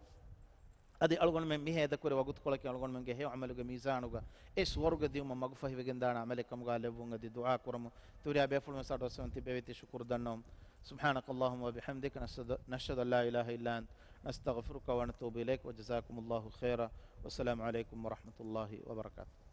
އަދި އަޅުގަނޑުމެން މިހެން އެދަކުރި ވަގުތުކޮޅަކީ އަޅުގަނޑުމެންގެ ހެޔޮ ޢަމަލުގެ މީޒާނުގަ އެ ސުވަރުގެ ދިއުމަށް މަގުފަހިވެގެންދާނެ ޢަމަލެއް ކަމުގަ ލެއްވުން އަދި ދުޢާ ކުރަމު. ތިހުރިހާ ބޭފުޅުން ވެސް އަޑުއައްސަވަން ތިބޭވީތީ ޝުކުރު ދަންނަވަމު. سبحانك اللهم وبحمدك، نشهد، نشهد أن لا إله إلا أنت، نستغفرك ونتوب إليك، وجزاكم الله خيرا، والسلام عليكم ورحمة الله وبركاته.